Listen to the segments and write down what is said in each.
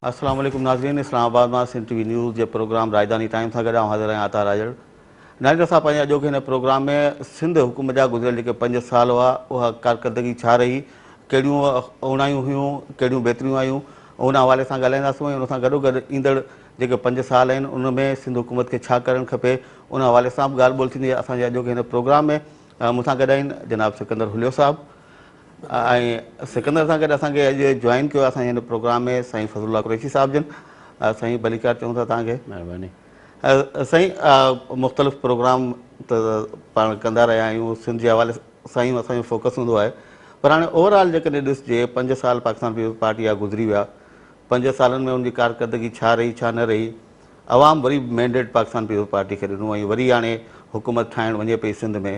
السلام عليڪم ناظرين اسلام آباد مان سنڌ ٽي وي نيوز جي پروگرام راڄڌاني ٽائيم سان گڏ آئون حاضر آهيان عطا راڄڙ ناظرين اسان پنهنجي اڄوڪي هن پروگرام ۾ سنڌ حڪومت جا گذريل جيڪي پنج سال هئا اها ڪارڪردگي ڇا رهي ڪهڙيون اوڻايون هيون ڪهڙيون بهتريون آيون ان حوالي سان ڳالهائينداسون ۽ ان سان گڏو گڏ ايندڙ جيڪي پنج سال آهن ان ۾ سنڌ حڪومت کي ڇا ڪرڻ کپي ان حوالي سان به ڳالهه ٻولهه ٿيندي اسان جي اڄوڪي هن پروگرام ۾ مون سان گڏ آهن جناب سڪندر هليو صاحب ۽ سڪندر سان گڏ اسان کي اڄ جوائن ڪيو اسان جي هن پروگرام ۾ سائين فضل الله قريشي صاحب جن سائين ڀليڪار چئون ٿا توهان کي. مهرباني. سائين مختلف پروگرام ته پاڻ ڪندا رهيا آهيون سنڌ جي حوالي سان ئي اسان جو فوڪس هوندو آهي پر هاڻي اوور آل جيڪڏهن ڏسجي پنج سال پاڪستان پيپلز پارٽي جا گذري ويا پنج سالن ۾ ان جي ڪارڪردگي ڇا رهي ڇا نه رهي عوام وري به مينڊيٽ پاڪستان پيپلز پارٽي کي ڏنو ۽ وري هاڻي حڪومت ٺاهڻ وڃي پئي سنڌ ۾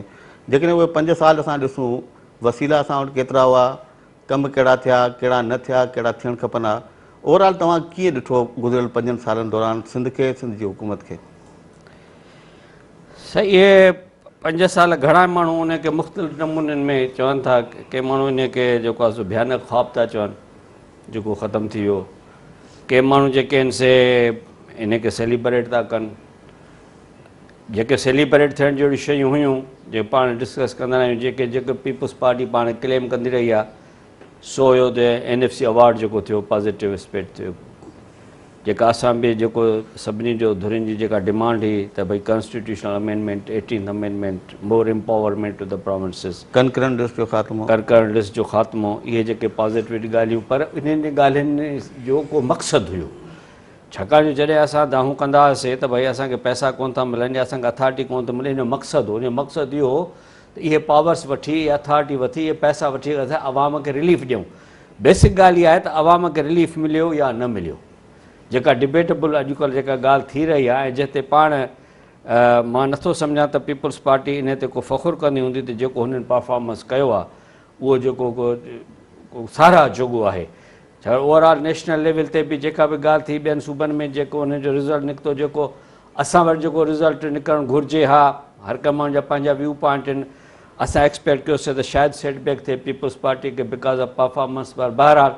جيڪڏهن اهي پنج سال اسان ڏسون وسيلا اسان وٽ ڪيترا هئا ڪم ڪهڙا ٿيا ڪهڙا نه ٿيا ڪهڙا ٿيڻ کپن ها اوور آل توهان ڪيئن ڏٺو گذريل پنجن سالن دوران سنڌ کي سنڌ جي حڪومت کي؟ سائين اهي پنج سال گهڻا ماڻهو ان کي مختلف نمونن ۾ چون ٿا ڪي ماڻهو ان کي جيڪو آهي سو ڀيانڪ خواب ٿا چون جيڪو ختم ٿي ويو ڪي ماڻهو جيڪي آهن سي ان کي سيليبريٽ ٿا ڪن جيڪي سيليبريٽ ٿيڻ جهڙيون شيون هيون جيڪي پاڻ ڊسڪس ڪندا رهيا آهيون جيڪي جيڪي پيپلز پارٽي پاڻ ڪليم ڪندي رهي آهي سو هيو ته اين ايف سي اوارڊ جيڪو ٿيو پازيٽو اسپيٽ ٿيو جيڪا اسان به جيڪو سڀني جو ڌرين جي جيڪا ڊمانڊ هئي ته ڀئي constitutional amendment eighteenth amendment more empowerment to the provinces concurrent list جو خاتمو ڪنڪرنٽ لسٽ جو خاتمو اهي جيڪي پازيٽو ڳالهيون پر انهن ڳالهين جو ڪو مقصد هيو ڇاڪاڻ جو جڏهن اسان دانهون ڪندا هئاسين ته ڀئي اسان کي پئسا ڪونه ٿا ملن يا اسان کي اٿارٽي ڪونه ٿي ملي ان جو مقصد هو ان جو مقصد اهو هو ته اهي پاورس وٺي اهي اٿارٽي وٺي اهي پئسا وٺي اسان عوام کي رليف ڏيون بيسڪ ڳالهه اها آهي ته عوام کي رليف مليو يا نه مليو جيڪا ڊبيٽبل اڄڪلهه جيڪا ڳالهه ٿي رهي آهي ۽ جنهن تي پاڻ مان نٿو سمجهان ته پيپلز پارٽي ان تي ڪو فخر ڪندي هوندي ته جيڪو هنن پرفارمنس ڪيو آهي اهو جيڪو ڪو ساراهه جوڳو آهي ڇاڪاڻ اوور آل نيشنل ليول تي به جيڪا به ڳالهه ٿي ٻين صوبن ۾ جيڪو انهن جو رزلٽ نڪتو جيڪو اسان وٽ جيڪو رزلٽ نڪرڻ گهرجي ها هر ڪنهن ماڻهو جا پنهنجا ويو پوائنٽ آهن اسان ايڪسپيڪٽ ڪيوسي ته شايد سيٽ بيڪ ٿئي پيپلز پارٽي کي because of performance پر بهرحال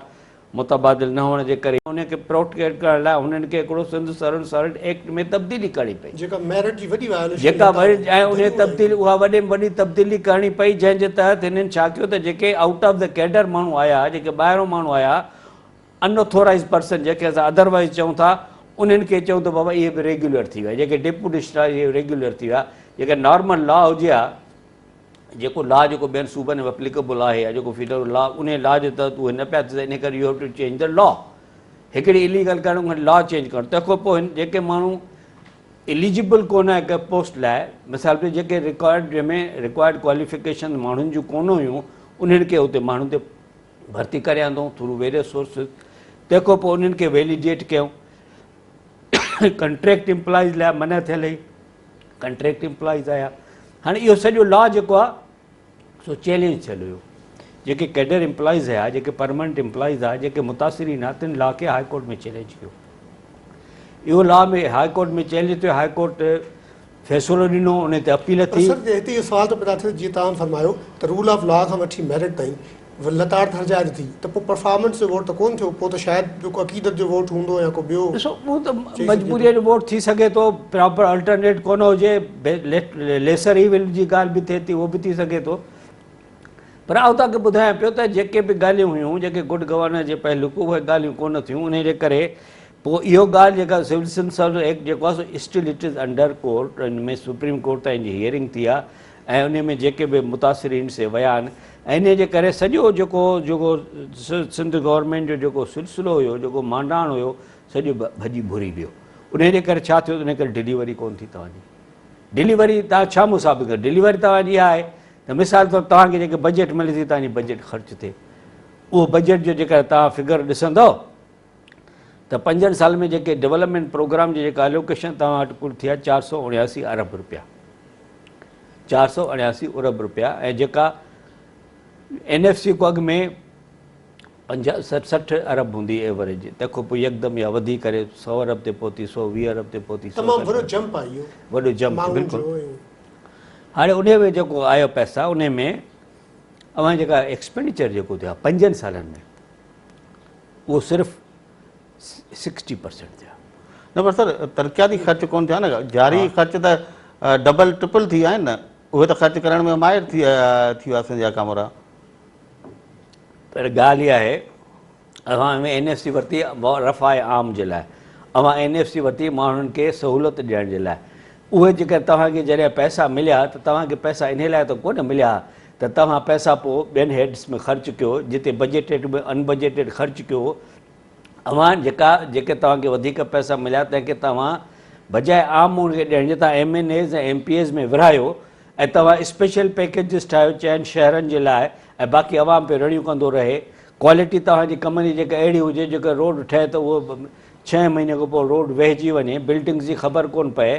متبادل نه هئڻ جي ڪري انهي کي پروٽيڪٽ ڪرڻ لاء هنن کي هڪڙو سنڌ سرون سرنٽ ايڪٽ ۾ تبديلي ڪرڻي پئي. جيڪا ميرٽ جي وڏي وائوليشن جيڪا وري ۽ انهي تبديلي اها وڏي ۾ وڏي تبديلي ڪرڻي پئي جنهن جي تحت هنن ڇا ڪيو ته جيڪي آئوٽ آف the cadre ماڻهو آيا جيڪي ٻاهرون ماڻهو آيا ان اٿورائيز پرسن جنهن کي اسان ادر وائيز چئون ٿا انهن کي چئون ته بابا اهي به ريگيولر ٿي ويا جيڪي ڊيپوٽيشن آيا اهي ريگيولر ٿي ويا جيڪي نارمل لا هجي ها جيڪو لا جيڪو ٻين صوبن ۾ اپليڪبل آهي يا جيڪو فيڊرل لا انهي لا جي تحت اهي نه پيا ٿي سگهن انهي ڪري you have to change the law هڪڙي اليگل ڪرڻ کان لا چينج ڪرڻ تنهن کان پوء جيڪي ماڻهو اليجبل ڪونه آهي ڪنهن پوسٽ لاء مثال طور جيڪي رڪوائرڊ جنهن ۾ رڪوائرڊ ڪواليفڪيشن ماڻهن جون ڪونه هيون انهن کي اتي ماڻهن تي ڀرتي ڪري آندو ٿرو ويريس سورسز تنهن کان پوء انهن کي ويليڊيٽ ڪيو ڪنٽريڪٽ امپلائيز لاء منع ٿيل هئي ڪنٽريڪٽ امپلائيز آيا هاڻي اهو سڄو لا جيڪو آهي سو چئلينج ٿيل هيو جيڪي ڪيڊر امپلائيز هيا جيڪي پرماننٽ امپلائيز هيا جيڪي متاثرين هيا تن لا کي هاء ڪورٽ ۾ چئلينج ڪيو اهو لا ۾ هاء ڪورٽ ۾ چئلينج ٿيو هاء ڪورٽ فيصلو ڏنو ان تي اپيل ٿي. پر سر هتي اهو سوال ٿو پيدا ٿئي جيئن توهان فرمايو ته رول آف لا کان وٺي ميرٽ تائين لتاڙ ته هر جاء تي ٿي ته پوء پرفارمنس جو ووٽ ته ڪونه ٿيو پوء ته شايد ٻيو ڪو عقيدت جو ووٽ هوندو يا ڪو ٻيو ڏسو اهو ته مجبوريء جو ووٽ ٿي سگهي ٿو پراپر الٽرنيٽ ڪونه هجي ليسر ايول جي ڳالهه به ٿئي ٿي اهو به ٿي سگهي ٿو پر آئون توهان کي ٻڌايان پيو ته جيڪي به ڳالهيون هيون جيڪي گڊ گورننس جي پهلو ڪو اهي ڳالهيون ڪونه ٿيون انهي جي ڪري پوء اهو ڳالهه جيڪا سول سنڌ سروس ايڪٽ جيڪو آهي سو still it is under court in ۾ supreme court تائين جي هيئرنگ ٿي آهي ۽ انهي ۾ جيڪي به متاثرين سي ويا آهن ۽ انهي جي ڪري سڄو جيڪو جيڪو سنڌ گورنمينٽ جو جيڪو سلسلو هيو جيڪو مانڊاڻ هيو سڄو ڀڄي ڀري ويو انهي جي ڪري ڇا ٿيو انهي ڪري ڊليوري ڪونه ٿي توهان جي ڊليوري توهان ڇا مون سان ڊليوري توهان جي اها آهي ته مثال طور توهان کي جيڪي بجيٽ ملي ٿي توهان جي بجيٽ خرچ ٿئي اهو بجيٽ جو جيڪر توهان فگر ڏسندو ته پنجن سالن ۾ جيڪي ڊولپمينٽ پروگرام جي جيڪا الوڪيشن توهان وٽ ڪل ٿي آهي 479 ارب روپيا 479 ارب روپيا ۽ جيڪا اين ايف سي کو اڳ ۾ 60 ارب هوندي ايوريج تنهن کان پوء يڪدم اها وڌي ڪري 100 ارب تي پهتي 120 ارب تي پهتي تمام وڏو جمپ آهي اهو وڏو جمپ بلڪل هاڻي ان ۾ جيڪو آيو پئسا ان ۾ اوهان جيڪا ايڪسپينڊيچر جيڪو ٿيو آهي پنجن سالن ۾ اهو صرف 60% ٿيا. نه پر سر ترقياتي خرچ ڪونه ٿيا نه جاري خرچ ته ڊبل ٽرپل ٿي ويا آهن نه اهي ته خرچ ڪرڻ ۾ ماهر ٿي ويا سنڌ جا ڪامورا. پر ڳالهه اها آهي اوهان اين ايف سي ورتي رفاع عام جي لاء اوهان اين ايف سي ورتي ماڻهن کي سهولت ڏيڻ جي لاء اهي جيڪڏهن توهان کي جڏهن پئسا مليا ته توهان کي پئسا انهي لاء ته ڪونه مليا ته توهان پئسا پوء ٻين هيڊس ۾ خرچ ڪيو جتي بجيٽيڊ ۾ ان بجيٽيڊ خرچ ڪيو اوهان جيڪا جيڪي توهان کي وڌيڪ پئسا مليا تنهن کي توهان بجاء عام ماڻهن کي ڏيڻ جي توهان M N As ۽ M P As ۾ ورهايو ۽ توهان اسپيشل پيڪيجز ٺاهيو چئن شهرن جي لاء ۽ باقي عوام پيو رڙيون ڪندو رهي ڪوالٽي توهان جي ڪمن جي جيڪا اهڙي هجي جيڪا روڊ ٺهي ته اهو ڇهين مهيني کان پوء روڊ وهجي وڃي بلڊنگز جي خبر ڪونه پئي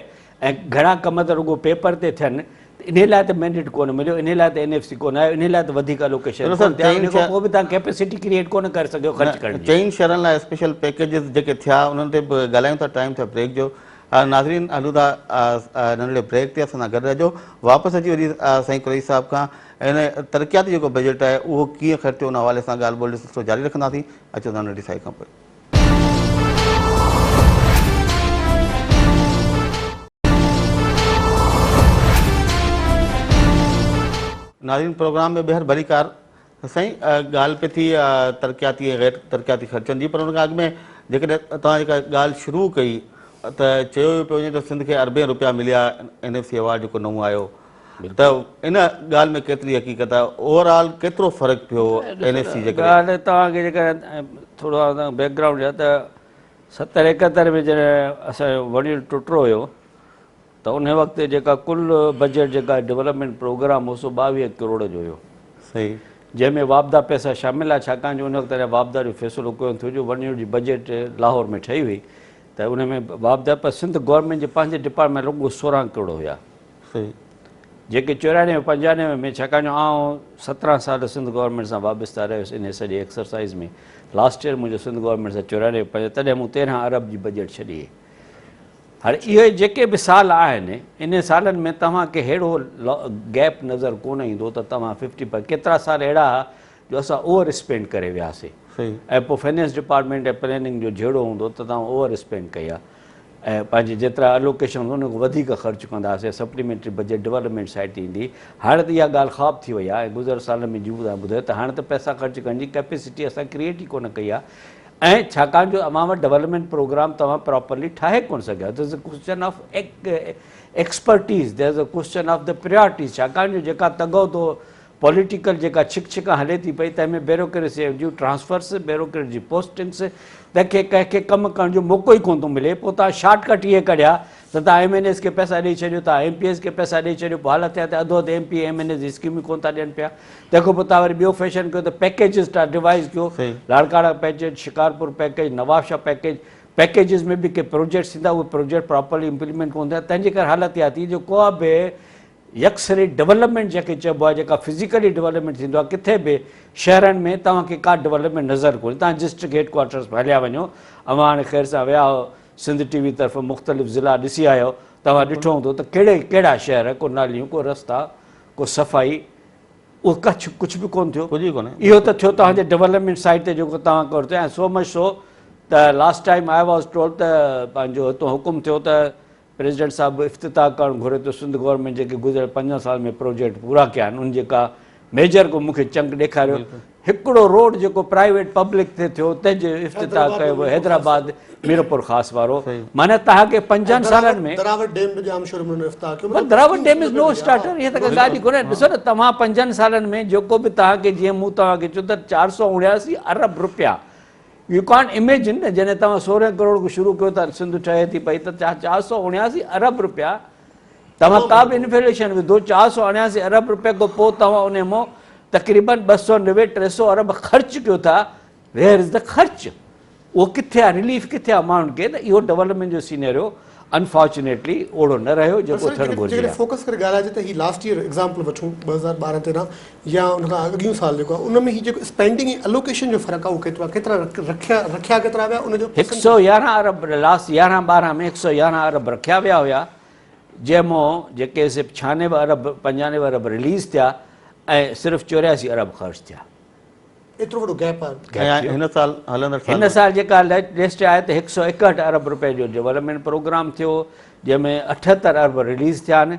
۽ گهڻا ڪم ته رڳو پيپر تي ٿين ته انهي لاء ته مينڊيٽ ڪونه مليو، انهي لاء ته اين ايف سي ڪونه آيو، انهي لاء ته وڌيڪ الوڪيشن ڪونه ٿيا، انهي کان پوء به توهان ڪيپيسٽي ڪريئيٽ ڪونه ڪري سگهيو خرچ ڪرڻ جي. چئن شهرن لاء اسپيشل پيڪيجز جيڪي ٿيا انهن تي به ڳالهايون ٿا، ٽائيم ٿيو بريڪ جو، ناظرين هلون ٿا ننڍڙي بريڪ تي اسان سان گڏ رهجو، واپس اچي وري سائين قريشي صاحب کان ان ترقياتي جيڪو بجيٽ آهي اهو ڪيئن خرچ ٿيو ان حوالي سان ڳالهه ٻولهه جو سلسلو جاري رکنداسين، اچو ٿا ننڍڙي سائي کان پوء. ناظرين پروگرام ۾ ٻيهر ڀليڪار سائين ڳالهه پئي ٿي ترقياتي ۽ غير ترقياتي خرچن جي پر ان کان اڳ ۾ جيڪڏهن توهان جيڪا ڳالهه شروع ڪئي ته چيو ويو پيو وڃي ته سنڌ کي اربين روپيا مليا اين ايف سي ايوارڊ جيڪو نئون آيو ته ان ڳالهه ۾ ڪيتري حقيقت آهي اوور آل ڪيترو فرق پيو اين ايف سي جي ڪري؟ ڳالهه توهان کي جيڪڏهن ٿورو بيڪ گرائونڊ ڏيان ته 70 71 ۾ جڏهن اسان جو وڻيل ٽٽو هيو ته ان وقت جيڪا ڪل بجيٽ جيڪا ڊولپمينٽ پروگرام هو سو 22 ڪروڙ جو هيو صحيح جنهن ۾ واپڊا پئسا شامل آهي ڇاڪاڻ جو ان وقت اڃا واپڊا جو فيصلو ڪونه ٿيو جو ون يونٽ جي بجيٽ لاهور ۾ ٺهي هئي ته ان ۾ واپڊا پر سنڌ گورنمينٽ جي پنهنجي ڊپارٽمينٽ رڳو 16 ڪروڙ هيا صحيح. جيڪي چورانوي پنجانوي ۾ ڇاڪاڻ جو آئون 17 سال سنڌ گورنمينٽ سان وابسته رهيس انهي سڄي ايڪسرسائيز ۾ لاسٽ ايئر منهنجو سنڌ گورنمينٽ سان چورانوي پنج تڏهن مون 13 ارب جي بجيٽ ڇڏي هئي هاڻي اهي جيڪي به سال آهن انهي سالن ۾ توهان کي ههڙو گيپ نظر ڪونه ايندو ته توهان ففٽي پر ڪيترا سال اهڙا هئا جو اسان اوور اسپينڊ ڪري وياسي ۽ پوء فنانس ڊپارٽمينٽ ۽ پلاننگ جو جهيڙو هوندو ته توهان اوور اسپينڊ ڪئي آهي ۽ پنهنجي جيترا الوڪيشن هوندو ان کان وڌيڪ خرچ ڪندا هئاسين سپليمينٽري بجيٽ ڊولپمينٽ سائيڊ تي ايندي هاڻي ته اها ڳالهه خواب ٿي وئي آهي ۽ گذريل سالن ۾ جون توهان ٻڌايو ته هاڻي ته پئسا خرچ ڪرڻ جي ڪيپيسٽي اسان ڪريئيٽ ئي ڪونه ڪئي آهي ۽ ڇاڪاڻ جو اوهان وٽ ڊولپمينٽ پروگرام توهان پراپرلي ٺاهي ڪونه سگهيا آهيو there is a question of expertise there is a question of the priorities ڇاڪاڻ جو جيڪا تڳو تو پوليٽيڪل جيڪا ڇڪ ڇڪان هلي ٿي پئي تنهن ۾ بيروڪريسي جون ٽرانسفرس، بيروڪريٽ جي پوسٽنگس، تنهن کي ڪنهن کي ڪم ڪرڻ جو موقعو ئي ڪونه ٿو ملي، پوء توهان شارٽ ڪٽ اهي ڪڍيا ته توهان ايم اين ايز کي پئسا ڏئي ڇڏيو، توهان ايم پي ايز کي پئسا ڏئي ڇڏيو، پوء حالت اها ته اڌو اڌ ايم پي اي ايم اين ايز جي اسڪيمون ڪونه ٿا ڏين پيا، تنهن کان پوء توهان وري ٻيو فيشن ڪيو ته پيڪيجز توهان ڊوائيز ڪيو، Larkana package, Shikarpur package, Nawabshah package, packages ۾ به ڪي پروجيڪٽس ٿيندا اهي پروجيڪٽ پراپرلي امپليمينٽ ڪونه ٿيا، تنهن جي ڪري حالت اها ٿي جو ڪو به يڪسري ڊولپمينٽ جنهن کي چئبو آهي جيڪا فزيڪلي ڊولپمينٽ ٿيندو آهي ڪٿي به شهرن ۾ توهان کي ڪا ڊولپمينٽ نظر ڪونهي توهان ڊسٽرڪٽ هيڊ ڪوارٽرس ۾ هليا وڃو اوهان هاڻي خير سان ويا آهيو سنڌ ٽي وي طرف مختلف ضلعا ڏسي آيا آهيو توهان ڏٺو هوندو ته ڪهڙي ڪهڙا شهر ڪو ناليون ڪو رستا ڪو صفائي اهو ڪڇ ڪجهه به ڪونه ٿيو ڪجهه به ڪونه اهو ته ٿيو توهان جي ڊولپمينٽ سائيڊ تي جيڪو توهان ڪرو ٿيو ۽ سو مچ سو ته last time I was told ته پنهنجو هتو حڪم ٿيو ته پريزيڊنٽ صاحب به افتتاح ڪرڻ گهري ٿو سنڌ گورنمينٽ جيڪي گذريل پنجن سالن ۾ پروجيڪٽ پورا ڪيا آهن ان جي ڪا ميجر ڪو مون کي چنڪ ڏيکاريو هڪڙو روڊ جيڪو پرائيويٽ پبلڪ تي ٿيو تنهن جو افتتاح ڪيو ويو حيدرآباد ميرپور خاص وارو معنيٰ توهان کي پنجن سالن ۾ دراوڙ ڊيم به ڄامشوري ۾ افتتاح ڪيو پر Derawar dam is no starter هي ته ڪا ڳالهه ئي ڪونهي ڏسو نه توهان پنجن سالن ۾ جيڪو به توهان کي جيئن مون توهان کي چيو ته 479 ارب روپيا يو ڪانٽ اميجن نه جڏهن توهان 16 ڪروڙ کان شروع ڪيو ته سنڌ ٺهي ٿي پئي ته 479 ارب روپيا توهان ڪا به انفليشن وڌو 479 ارب روپيا کان پوء توهان ان مان تقريبن 290 300 ارب خرچ ڪيو ٿا ويئر از دا خرچ اهو ڪٿي آهي رليف ڪٿي آهي ماڻهن کي ته اهو ڊولپمينٽ جو سينيريو انفارچونيٽلي اوڙو نه رهيو جيڪو ٿيڻ گهرجي ها. جيڪڏهن فوڪس ڪري ڳالهائجي ته هي لاسٽ ييئر ايگزامپل وٺون 2012 13 يا ان کان اڳيون سال جيڪو آهي ان ۾ هي جيڪو اسپينڊنگ ۽ الوڪيشن جو فرق آهي اهو ڪيترو آهي ڪيترا رکيا رکيا ڪيترا ويا ان جو هڪ سئو يارهن ارب لاسٽ يارهن ٻارهن ۾ هڪ سئو يارهن ارب رکيا ويا هيا جنهن مان جيڪي صرف ڇهانوي ارب پنجانوي ارب رليز ٿيا ۽ صرف چورياسي ارب خرچ ٿيا. ايترو وڏو گيپ آهي. ۽ هن سال هلندڙ سال هن سال جيڪا ليسٽ آهي ته هڪ سؤ ايڪهٺ ارب رپين جو ڊولپمينٽ پروگرام ٿيو جنهن ۾ 78 ارب رليز ٿيا آهن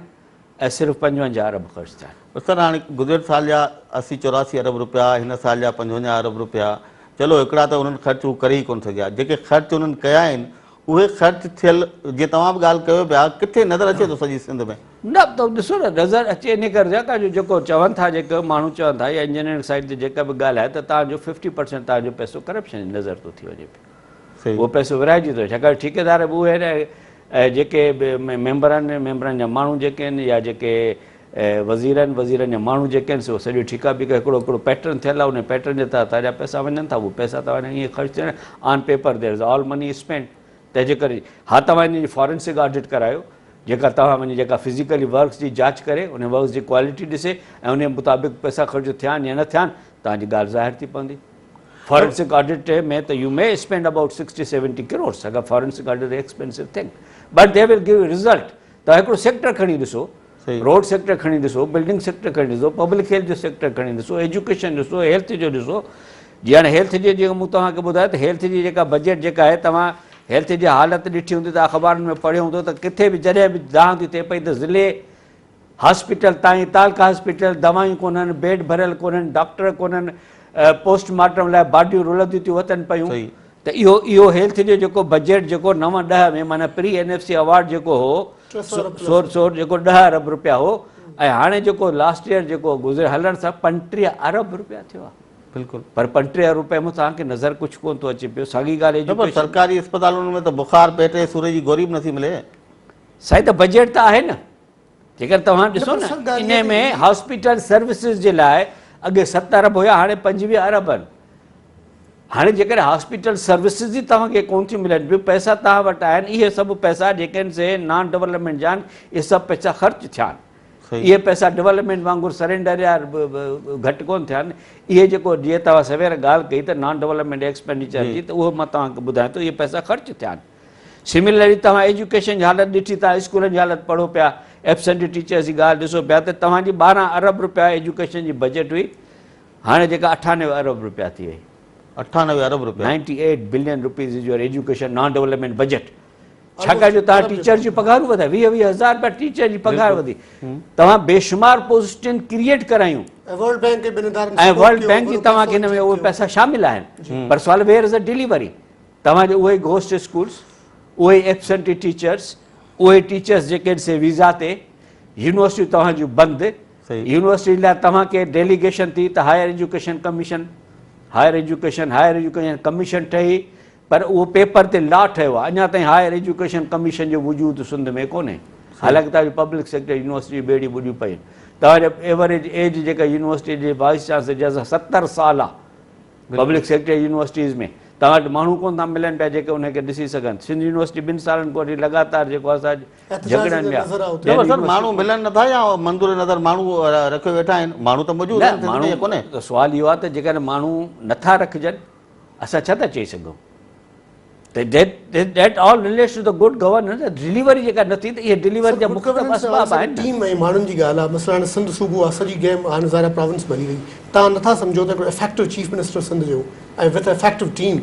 ۽ صرف 55 ارب خرچ ٿيا آهن. سر هاڻي گذريل سال جا 80 84 ارب رپيا هن سال جا 55 ارب رپيا چلو هڪڙا ته انهن خرچ هو ڪري ئي ڪونه سگهيا جيڪي خرچ انهن ڪيا آهن اهي خرچ ٿيل جيئن توهان به ڳالهه ڪيو پيا ڪٿي نظر اچي ٿو سڄي سنڌ ۾؟ نه ته ڏسو نه نظر اچي انهي ڪري ڇاڪاڻ جو جيڪو چون ٿا جيڪي ماڻهو چون ٿا يا انجنيئرنگ سائيڊ تي جيڪا به ڳالهه آهي ته توهان جو ففٽي پرسينٽ توهان جو پئسو ڪرپشن جي نظر ٿو ٿي وڃي پيو اهو پئسو ورهائجي ٿو ڇاڪاڻ ٺيڪيدار به اهي آهن ۽ جيڪي به ميمبر آهن ميمبرن جا ماڻهو جيڪي آهن يا جيڪي وزير آهن وزيرن جا ماڻهو جيڪي آهن سو سڄو ٺيڪا بيڪا هڪڙو هڪڙو پيٽرن ٿيل آهي ان پيٽرن جي تحت توهان جا پئسا وڃن ٿا اهي پئسا توهان جا ائين خرچ ٿين on paper there is all money spend تنهن جي ڪري ها توهان ان جي فارينسڪ آڊٽ ڪرايو جيڪا توهان وڃي جيڪا فزيڪلي ورڪس جي جاچ ڪري ان ورڪس جي ڪوالٽي ڏسي ۽ ان مطابق پئسا خرچ ٿيا آهن يا نه ٿيا آهن توهان جي ڳالهه ظاهر ٿي پوندي فارينسڪ آڊٽ ۾ ته you may spend about sixty seventy crores اگر forensic audit expensive thing but they will give result توهان هڪڙو سيڪٽر کڻي ڏسو روڊ سيڪٽر کڻي ڏسو بلڊنگ سيڪٽر کڻي ڏسو پبلڪ هيلٿ جو سيڪٽر کڻي ڏسو ايجوڪيشن ڏسو هيلٿ جو ڏسو جي هاڻي هيلٿ جي جيڪو مون توهان کي ٻڌايو ته هيلٿ جي جيڪا بجيٽ جيڪا آهي توهان هيلٿ جي حالت ڏٺي هوندي ته اخبارن ۾ پڙهيو هوندو ته ڪٿي به جڏهن به دانهن ٿي ٿئي پئي ته ضلعي هاسپيٽل تائين تعلقه هاسپيٽل دوائيون ڪونهن بيڊ ڀريل ڪونهن ڊاڪٽر ڪونهن پوسٽ مارٽم لاء باڊيون رلنديون ٿيون وتن پيون ته اهو اهو هيلٿ جو جيڪو بجيٽ جيڪو 9 10 ۾ معنيٰ پري اين ايف سي ايوارڊ جيڪو هو سور سور جيڪو 10 ارب روپيا هو ۽ هاڻي جيڪو لاسٽ ايئر جيڪو گذريل هلڻ سان 35 ارب روپيا ٿيو آهي. بلڪل. پر 35 ارب روپيا مان توهان کي نظر ڪجهه ڪونه ٿو اچي پيو ساڳي ڳالهه نه پر ايجوڪيشن. سرڪاري اسپتالن ۾ ته بخار پيٽ جي سور جي گوري به نٿي ملي. سائين ته بجيٽ ته آهي نه. جيڪڏهن توهان ڏسو نه انهي ۾ هاسپيٽل سروسز جي لاء اڳي 7 ارب هيا هاڻي 25 ارب آهن. هاڻي جيڪڏهن هاسپيٽل سروسز ئي توهان کي ڪونه ٿيون ملن پيون پئسا توهان وٽ آهن اهي سڀ پئسا جيڪي آهن سي نان ڊولپمينٽ جا آهن اهي سڀ پئسا خرچ ٿيا آهن اهي پئسا ڊولپمينٽ وانگر سرينڊر يا گهٽ ڪونه ٿيا آهن اهي جيڪو جيئن توهان سوير ڳالهه ڪئي ته نان ڊولپمينٽ ايڪسپينڊيچر جي ته اهو مان توهان کي ٻڌايان ٿو اهي پئسا خرچ ٿيا آهن سملرلي توهان ايجوڪيشن جي حالت ڏٺي توهان اسڪولن جي حالت پڙهو پيا ايبسنٽ ٽيچرس جي ڳالهه ڏسو پيا ته توهان جي 12 ارب روپيا ايجوڪيشن جي بجيٽ هئي هاڻي جيڪا 98 ارب روپيا ٿي وئي. 98 ارب روپيا. 98 billion rupees is your education non development budget ڇاڪاڻ جو توهان ٽيچر جون پگهارون وڌايو 20 20 هزار روپيا ٽيچر جي پگهار وڌي توهان بيشمار پوسٽن ڪريئيٽ ڪرايون ۽ ورلڊ بينڪ ۽ ٻين ادارن ۽ ورلڊ بينڪ جي توهان کي هن ۾ اهي پئسا شامل آهن پر سوال ويئر از the delivery توهان جي اهي گهوسٽ اسڪولس اهي ايبسنٽي ٽيچرس اهي ٽيچرس جيڪي سي ويزا تي يونيورسٽيون توهان جون بند يونيورسٽي لاء توهان کي ڊيليگيشن ٿي ته higher education commission higher education higher education commission ٺهي پر اهو پيپر تي لا ٺهيو آهي اڃا تائين هائر ايجوڪيشن ڪميشن جو وجود سنڌ ۾ ڪونهي حالانڪه توهان جي پبلڪ سيڪٽر يونيورسٽي جون ٻيڙيون ٻڏيون پيون توهان جا ايوريج ايج جيڪا يونيورسٽي جي وائيس چانسلر جي 70 سال آهي پبلڪ سيڪٽر يونيورسٽيز ۾ توهان وٽ ماڻهو ڪونه ٿا ملن پيا جيڪي انهن کي ڏسي سگهن. سنڌ يونيورسٽي ٻن سالن کان وٺي لڳاتار جيڪو آهي سا جهڳڙن ۾ آهي. نه پر سر ماڻهو ملن نٿا يا منظور نظر ماڻهو رکيو ويٺا آهن ماڻهو ته موجود آهن سنڌ ۾ يا ڪونهي. نه سوال اهو آهي ته جيڪڏهن ماڻهو نٿا رکجن اسان ڇا ٿا چئي سگهون ته that all relates to the good governance delivery جيڪا نه ٿي ته اهي ڊليوري جا مختلف اسباب آهن نه. ٽيم ۽ ماڻهن جي ڳالهه آهي مثلاً هاڻي سنڌ صوبو آهي سڄي گيم هاڻي ظاهر آهي پراونس بني وئي توهان نٿا سمجهو ته هڪڙو افيڪٽو چيف منسٽر سنڌ جو ۽ وٿ افيڪٽو ٽيم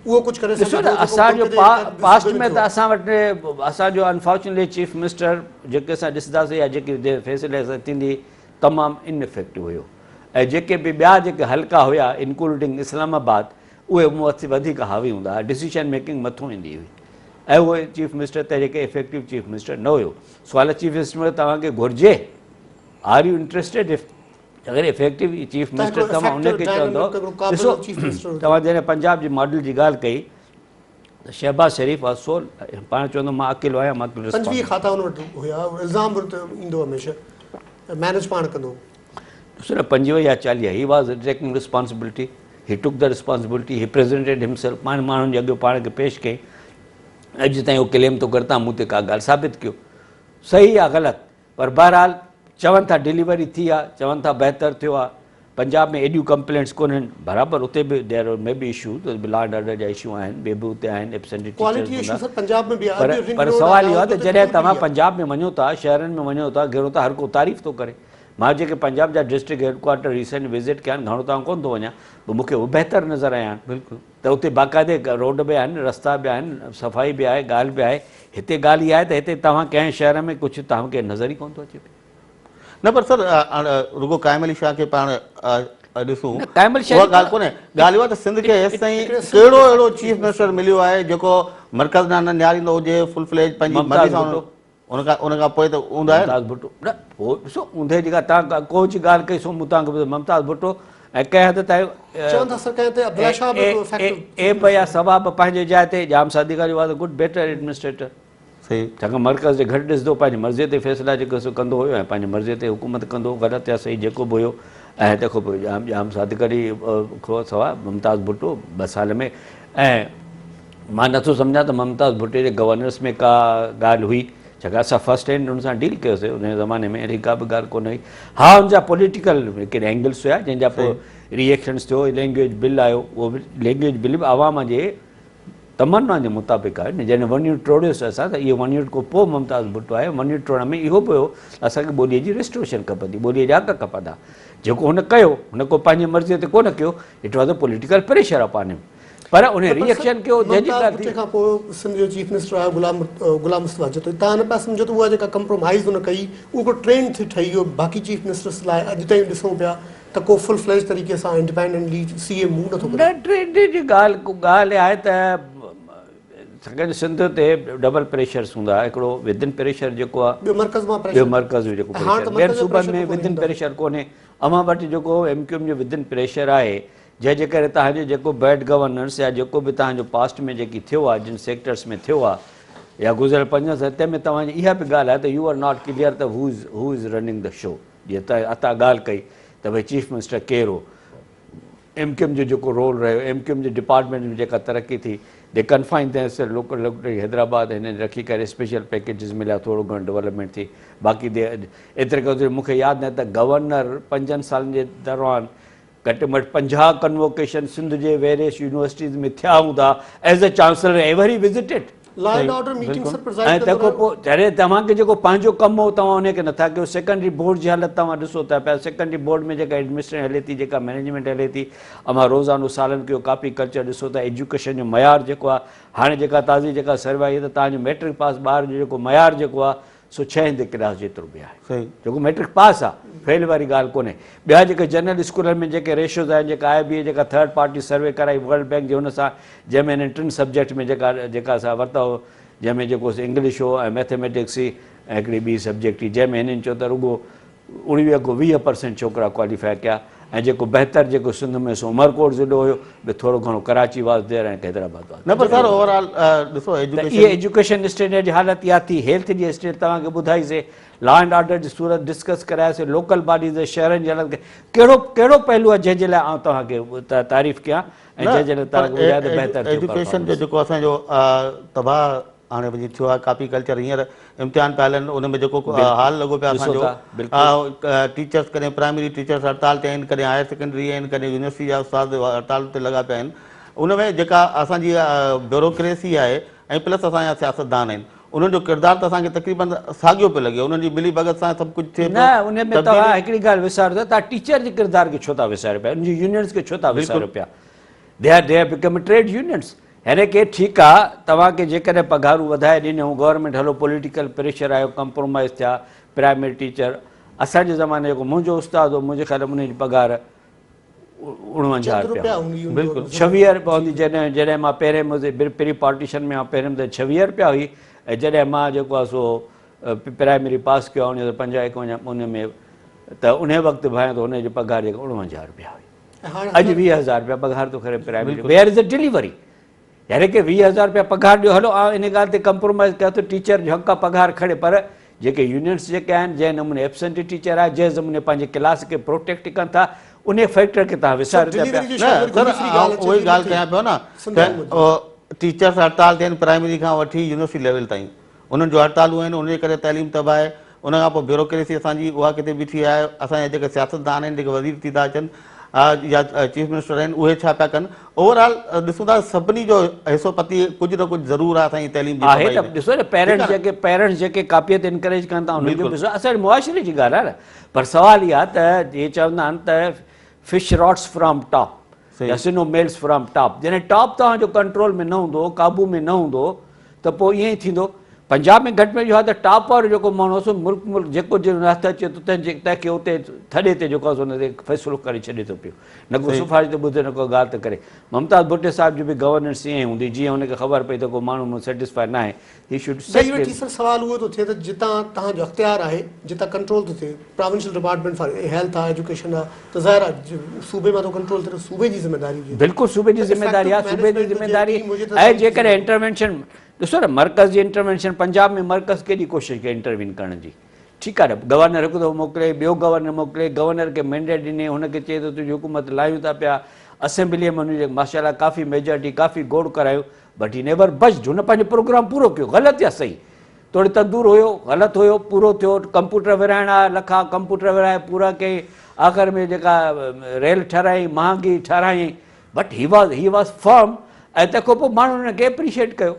اهو ڪجهه ڪري ڏسو سگهي نه ٿو جيڪو اسان جو ملڪ جي هڪ پاسٽ صوبي ۾ ۾ ٿيو ته آهي. اسان وٽ اسان جو انفارچونيٽلي چيف منسٽر جيڪي اسان ڏسنداسين يا جيڪي فيصلي سان ٿيندي تمام ان افيڪٽو هيو ۽ جيڪي به ٻيا جيڪي حلقا هيا انڪلوڊنگ اسلام آباد اهي مون تي وڌيڪ حاوي هوندا هئا، ڊسيشن ميڪنگ مٿون ايندي هئي ۽ اهو چيف منسٽر تهڙي ڪي افيڪٽو چيف منسٽر نه هيو. سوال چيف منسٽر توهان کي گهرجي؟ آر يو انٽريسٽيڊ اف اگر افيڪٽو چيف منسٽر توهان ان کي چوندو ڏسو توهان جڏهن پنجاب جي ماڊل جي ڳالهه ڪئي ته شهباز شريف واز سو پاڻ چوندو مان اڪيلو آهيان مان اڪيلو 25 کاتا ان وٽ هيا الزام به ايندو هميشه مينيج پاڻ ڪندو هو. ڏسو نه 25 يا 40 he was taking responsibility he took the responsibility he presented himself پاڻ ماڻهن جي اڳيان پاڻ کي پيش ڪيائين اڄ تائين هو ڪليم ٿو ڪري تان مون تي ڪا ڳالهه ثابت ڪيو صحيح يا غلط پر بهرحال چون ٿا ڊليوري ٿي آ چون ٿا بهتر ٿيو آ پنجاب ۾ ايڏيون ڪمپلينٽس ڪونهن برابر اتي به دير مي بي اشوز اتي به لا اينڊ آرڊر جا اشو آهن ٻي به اتي آهن ايبسنٽي ڪوالٽي ٽيچرز اشو هوندا سر پنجاب ۾ به آهي پر اڄ رنگ پر روڊ سوال اهو آهي آهي ته جڏهن توهان پنجاب ۾ وڃو ٿا شهرن ۾ وڃو ٿا گهرو ٿا هر ڪو تعريف ٿو ڪري. مان جيڪي پنجاب جا district head quarter recent visit ڪيا آهن گهڻو ته آئون ڪونه ٿو وڃان پر مون کي اهي بهتر نظر آيا آهن. بلڪل. ته اتي باقاعدي روڊ به آهن، رستا به آهن، صفائي به آهي، ڳالهه به آهي. هتي ڳالهه اها آهي ته هتي توهان ڪنهن شهر ۾ ڪجهه توهان کي نظر ئي ڪونه ٿو اچي پيو. نه پر سر رڳو قائم علي شاهه کي پاڻ ڏسون نه قائم علي شاهه اها ڳالهه ڪونهي، ڳالهه اها ته سنڌ کي هيستائين ڪهڙو اهڙو چيف منسٽر مليو آهي جيڪو مرڪز ڏانهن نه نهاريندو هجي، فل فليج پنهنجي مرضي ممتاز سان ڀٽو. ان کان ان کان پوء ته اونڌا آهن. ممتاز ڀٽو نه پوء ڏسو اونڌي جيڪا توهان ڪوچ جي ڳالهه ڪئي سو مون توهان کي ٻڌايو ممتاز ڀٽو ۽ ڪنهن حد تائين چون ٿا سر ڪنهن تي عبدالله شاهه به هڪڙو افيڪٽو عيب يا ثواب پنهنجي جاء تي Jam Sadiq Ali was a good better administrator صحيح ڇاڪاڻ مرڪز جي گهٽ ڏسندو پنهنجي مرضي تي فيصلا جيڪو سو ڪندو هيو ۽ پنهنجي مرضي تي حڪومت ڪندو هو غلط يا صحيح جيڪو به هيو ۽ تنهن کان پوء ڄام ڄام صادق علي کان سواء ممتاز ڀٽو ٻه سال ۾ ۽ مان نٿو سمجهان ته ممتاز ڀٽي جي گورننس ۾ ڪا ڳالهه هئي ڇاڪاڻ اسان فرسٽ هينڊ ان سان ڊيل ڪيوسي ان زماني ۾ اهڙي ڪا به ڳالهه ڪونه هئي ها ان جا پوليٽيڪل هڪڙي اينگلس هيا جنهن جا پوء ري ايڪشنس ٿيو لينگويج بل آيو اهو به لينگويج بل به عوام جي تمنا جي مطابق آيو نه جڏهن ون يونٽ ٽوڙيوسي اسان ته اهو ون يونٽ کان پوء ممتاز ڀٽو آيو ون يونٽ ٽوڙڻ ۾ اهو به هيو ته اسان کي ٻوليء جي ريسٽوريشن کپندي ٻوليء جا حق کپندا جيڪو هن ڪيو هن ڪو پنهنجي مرضي تي ڪونه ڪيو it was a political pressure upon him پر انهي ري ايڪشن ڪيو جنهن جي ممتاز ڳالهه ڀٽي ٿي. کان پوء سنڌ جو چيف منسٽر آيو غلام غلام مصطفيٰ جتوئي توهان نه پيا سمجهو ته اها جيڪا ڪمپرومائيز هن ڪئي اهو هڪڙو ٽرينڊ ٿي ٺهي ويو باقي چيف منسٽرس لاء اڄ تائين ڏسون پيا ته ڪو فل فليج طريقي سان انڊيپينڊنٽلي سي ايم موو نٿو ڪري. نه ٽرينڊ جي ڳالهه ڪو ڳالهه آهي ته سگهن سنڌ تي ڊبل پريشرس هوندا هڪڙو ودن پريشر جيڪو آهي ٻيو مرڪز مان پريشر ٻيو مرڪز جو جيڪو پريشر ٻين صوبن ۾ ودن پريشر ڪونهي اوهان وٽ جيڪو ايم ڪيو ايم جو ودن پريشر آهي جنهن جي ڪري توهان جو جيڪو بيڊ گورننس يا جيڪو به توهان جو پاسٽ ۾ جيڪي ٿيو آهي جن سيڪٽرس ۾ ٿيو آهي يا گذريل پنجن سالن تنهن ۾ توهان جي اها به ڳالهه آهي ته يو آر not clear ته هو از هو از رننگ the show جيئن ته عطا ڳالهه ڪئي ته ڀئي چيف منسٽر ڪير هو ايم ڪيو ايم جو جيڪو رول رهيو ايم ڪيو ايم جي ڊپارٽمينٽ ۾ جيڪا ترقي ٿي the confine them self local Hyderabad هنن رکي ڪري اسپيشل پيڪيجز مليا ٿورو گهڻو ڊولپمينٽ ٿي باقي the ايتري قدر مون کي ياد ناهي ته گورنر پنجن سالن جي دوران گهٽ ۾ گهٽ 50 ڪنووڪيشن سنڌ جي ويريس يونيورسٽيز ۾ ٿيا هوندا as a chancellor ever he visited. Law and order meeting sir preside ۽ ڪندو تنهن کان رهيو. پوء جڏهن توهان کي جيڪو پنهنجو ڪم هو توهان انهي کي نٿا ڪيو سيڪنڊري بورڊ جي حالت توهان ڏسو ٿا پيا سيڪنڊري بورڊ ۾ جيڪا ايڊمنسٽريشن هلي ٿي جيڪا مئنيجمينٽ هلي ٿي اوهان روزانو سالن کي اهو ڪاپي ڪلچر ڏسو ٿا ايجوڪيشن جو معيار جيڪو آهي هاڻي جيڪا تازي جيڪا سروي آئي ته توهان جو ميٽرڪ پاس ٻار جو جيڪو معيار جيڪو آهي سو ڇهين the class جيترو به آهي جيڪو ميٽرڪ پاس آ فيل واري ڳالهه ڪونهي ٻيا جيڪي جنرل اسڪولن ۾ جيڪي ريشوز آهن جيڪا آء بي اي جيڪا ٿرڊ پارٽي سروي ڪرائي ورلڊ بينڪ جي ان سان جنهن ۾ هنن ٽن سبجيڪٽ ۾ جيڪا جيڪا اسان ورتا هو جنهن ۾ جيڪو انگلش هو ۽ ميٿميٽڪس هئي ۽ هڪڙي ٻي سبجيڪٽ هئي جنهن ۾ هنن چيو ته رڳو 19 کان 20 پرسينٽ ڇوڪرا ڪواليفائي ڪيا ۽ جيڪو بهتر جيڪو سنڌ ۾ سو عمرڪوٽ ضلعو هيو به ٿورو گهڻو Karachi was there ۽ Hyderabad was نه پر سر اوور آل ڏسو ته ايجوڪيشن اهي ايجوڪيشن اسٽينڊرڊ جي حالت اها ٿي هيلٿ جي اسٽيٽ توهان کي ٻڌائي سي لا اينڊ آرڊر جي صورت ڊسڪس ڪرايا سي لوڪل باڊيز جي شهرن جي حالت ڪهڙو ڪهڙو پهلو آهي جنهن جي لاء آئون توهان کي تعريف ڪيان ۽ نه جنهن جي لاء پر توهان کي ٻڌايان ته بهتر ٿيو ايجوڪيشن جو پرفارمنس. جيڪو اسان جو تباهه هاڻي وڃي ٿيو آهي ڪاپي ڪلچر هينئر امتحان پيا هلن ان ۾ جيڪو حال لڳو پيو اسان جو ٽيچرس ڪڏهن پرائمري ٽيچرس هڙتال تي آهن ڪڏهن هائر سيڪنڊري آهن ڪڏهن يونيورسٽي جا استاد هڙتال تي لڳا پيا آهن ان ۾ جيڪا اسان جي بيوروڪريسي آهي ۽ پلس اسان جا سياستدان آهن انهن جو ڪردار ته اسان کي تقريبن ساڳيو پيو لڳي انهن جي ملي ڀڳت سان سڀ ڪجهه ٿئي پيو نه ان ۾ توهان هڪڙي ڳالهه وساريو ٿا توهان ٽيچر جي ڪردار کي ڇو ٿا وساريو پيا ان جي يونينس کي ڇو ٿا وساريو پيا they are they are become trade unions يعني ڪي ٺيڪ آ توهان کي جيڪڏهن پگهارون وڌائي ڏنيون گورنمينٽ هلو پوليٽيڪل پريشر آيو ڪمپرومائز ٿيا پرائمري ٽيچر اسان جي زماني جيڪو منهنجو استاد هو منهنجي خيال ۾ ان جي پگهار 49 رپيا هئي بلڪل 26 رپيا هوندي جڏهن جڏهن مان پهرين منهنجي پري پارٽيشن ۾ آئون پهرين ته 26 رپيا هئي ۽ جڏهن مان جيڪو آ سو پرائمري پاس ڪيو 1950 51 ان ۾ ته ان وقت ڀانيان ته ان جي پگهار جيڪا 49 رپيا هئي اڄ 20000 رپيا پگهار ٿو کري پرائمري ويئر از ڊليوري يعني ڪي 20000 رپيا پگهار ڏيو هلو آئون ان ڳالهه تي ڪمپرومائز ڪيان ٿو ٽيچر جو حق آ پگهار کڻي پر جيڪي يونينس جيڪي آهن جنهن نموني ايبسنٽ ٽيچر آهي جنهن نموني پنهنجي ڪلاس کي پروٽيڪٽ ڪن ٿا ان فيڪٽر کي تهان وساريو ٿا پيا. نه سر آئون اها ئي ڳالهه ڪيان پيو نه ته ٽيچرس هڙتال تي آهن پرائمري کان وٺي يونيورسٽي ليول تائين انهن جو هڙتالون آهن ان جي ڪري تعليم تباهه آهي ان کان پوء بيوروڪريسي اسان جي اها ڪٿي بيٺي آهي اسان جا جيڪي سياستدان آهن جيڪي وزير ٿي ٿا اچن يا چيف منسٽر آهن اهي ڇا پيا ڪن اوور آل ڏسون ٿا سڀني جو حصو پتي ڪجهه نه ڪجهه ضرور آهي اسان جي تعليم جي آهي ته ڏسو نه پيرنٽس جيڪي پيرنٽس جيڪي ڪاپيء تي انڪريج ڪن ٿا انهن جو به اسان جي معاشري جي ڳالهه آهي نه پر سوال اها ته جي چوندا آهن ته فش راٽس فرام ٽاپ يا سنو ميلز فرام ٽاپ جڏهن ٽاپ توهان جو ڪنٽرول ۾ نه هوندو قابو ۾ نه هوندو ته پوء ائين ئي ٿيندو. پنجاب ۾ گهٽ ۾ اهو آهي ته ٽاپ وارو جيڪو ماڻهو آهي سو ملڪ ملڪ جيڪو جنهن هٿ اچي ٿو تنهن جي تنهن کي اتي ٿڏي تي جيڪو آهي سو ان تي فيصلو ڪري ڇڏي ٿو پيو نه ڪو سفارش ٿو ٻڌي نه ڪو ڳالهه ٿو ڪري. ممتاز ڀٽي صاحب جي به گورننس ائين ئي هوندي جيئن هن کي خبر پئي ته ڪو ماڻهو مون سيٽسفائي ناهي هي should نه اهو ٺيڪ سر سوال اهو ٿو ٿئي ته جتان توهان جو اختيار آهي جتان ڪنٽرول ٿو ٿئي پراونشل ڊپارٽمينٽ فار هيلٿ آهي ايجوڪيشن آهي ته ظاهر آهي صوبي مان ٿو ڪنٽرول ٿئي ته صوبي جي ذميداري هجي بلڪل صوبي جي ته ذميداري آهي افيڪٽو صوبي جي مئنيجمينٽ هجي ذميداري ٽيم هجي ته ۽ سڀ جيڪڏهن انٽروينشن ڏسو نه مرڪز جي انٽروينشن پنجاب ۾ مرڪز ڪيڏي ڪوشش ڪئي انٽروين ڪرڻ جي ٺيڪ آهي نه گورنر هڪ دفعو موڪلي ٻيو گورنر موڪلي گورنر کي مينڊيٽ ڏني هن کي چئي ته تنهنجي حڪومت لاهيون ٿا پيا اسيمبليء ۾ هن جي ماشاء الله ڪافي ميجارٽي ڪافي گوڙ ڪرايو بٽ هي نيور بجڊ هن پنهنجو پروگرام پورو ڪيو غلط يا صحيح توڙي تندور هيو غلط هيو پورو ٿيو ڪمپوٽر ورهائڻا لکا ڪمپوٽر ورهائي پورا ڪيائين آخر ۾ جيڪا ريل ٺهرايائين مهانگي ٺهرايائين but he was he was firm ۽ تنهن کان پوء ماڻهن هن کي اپريشيٽ ڪيو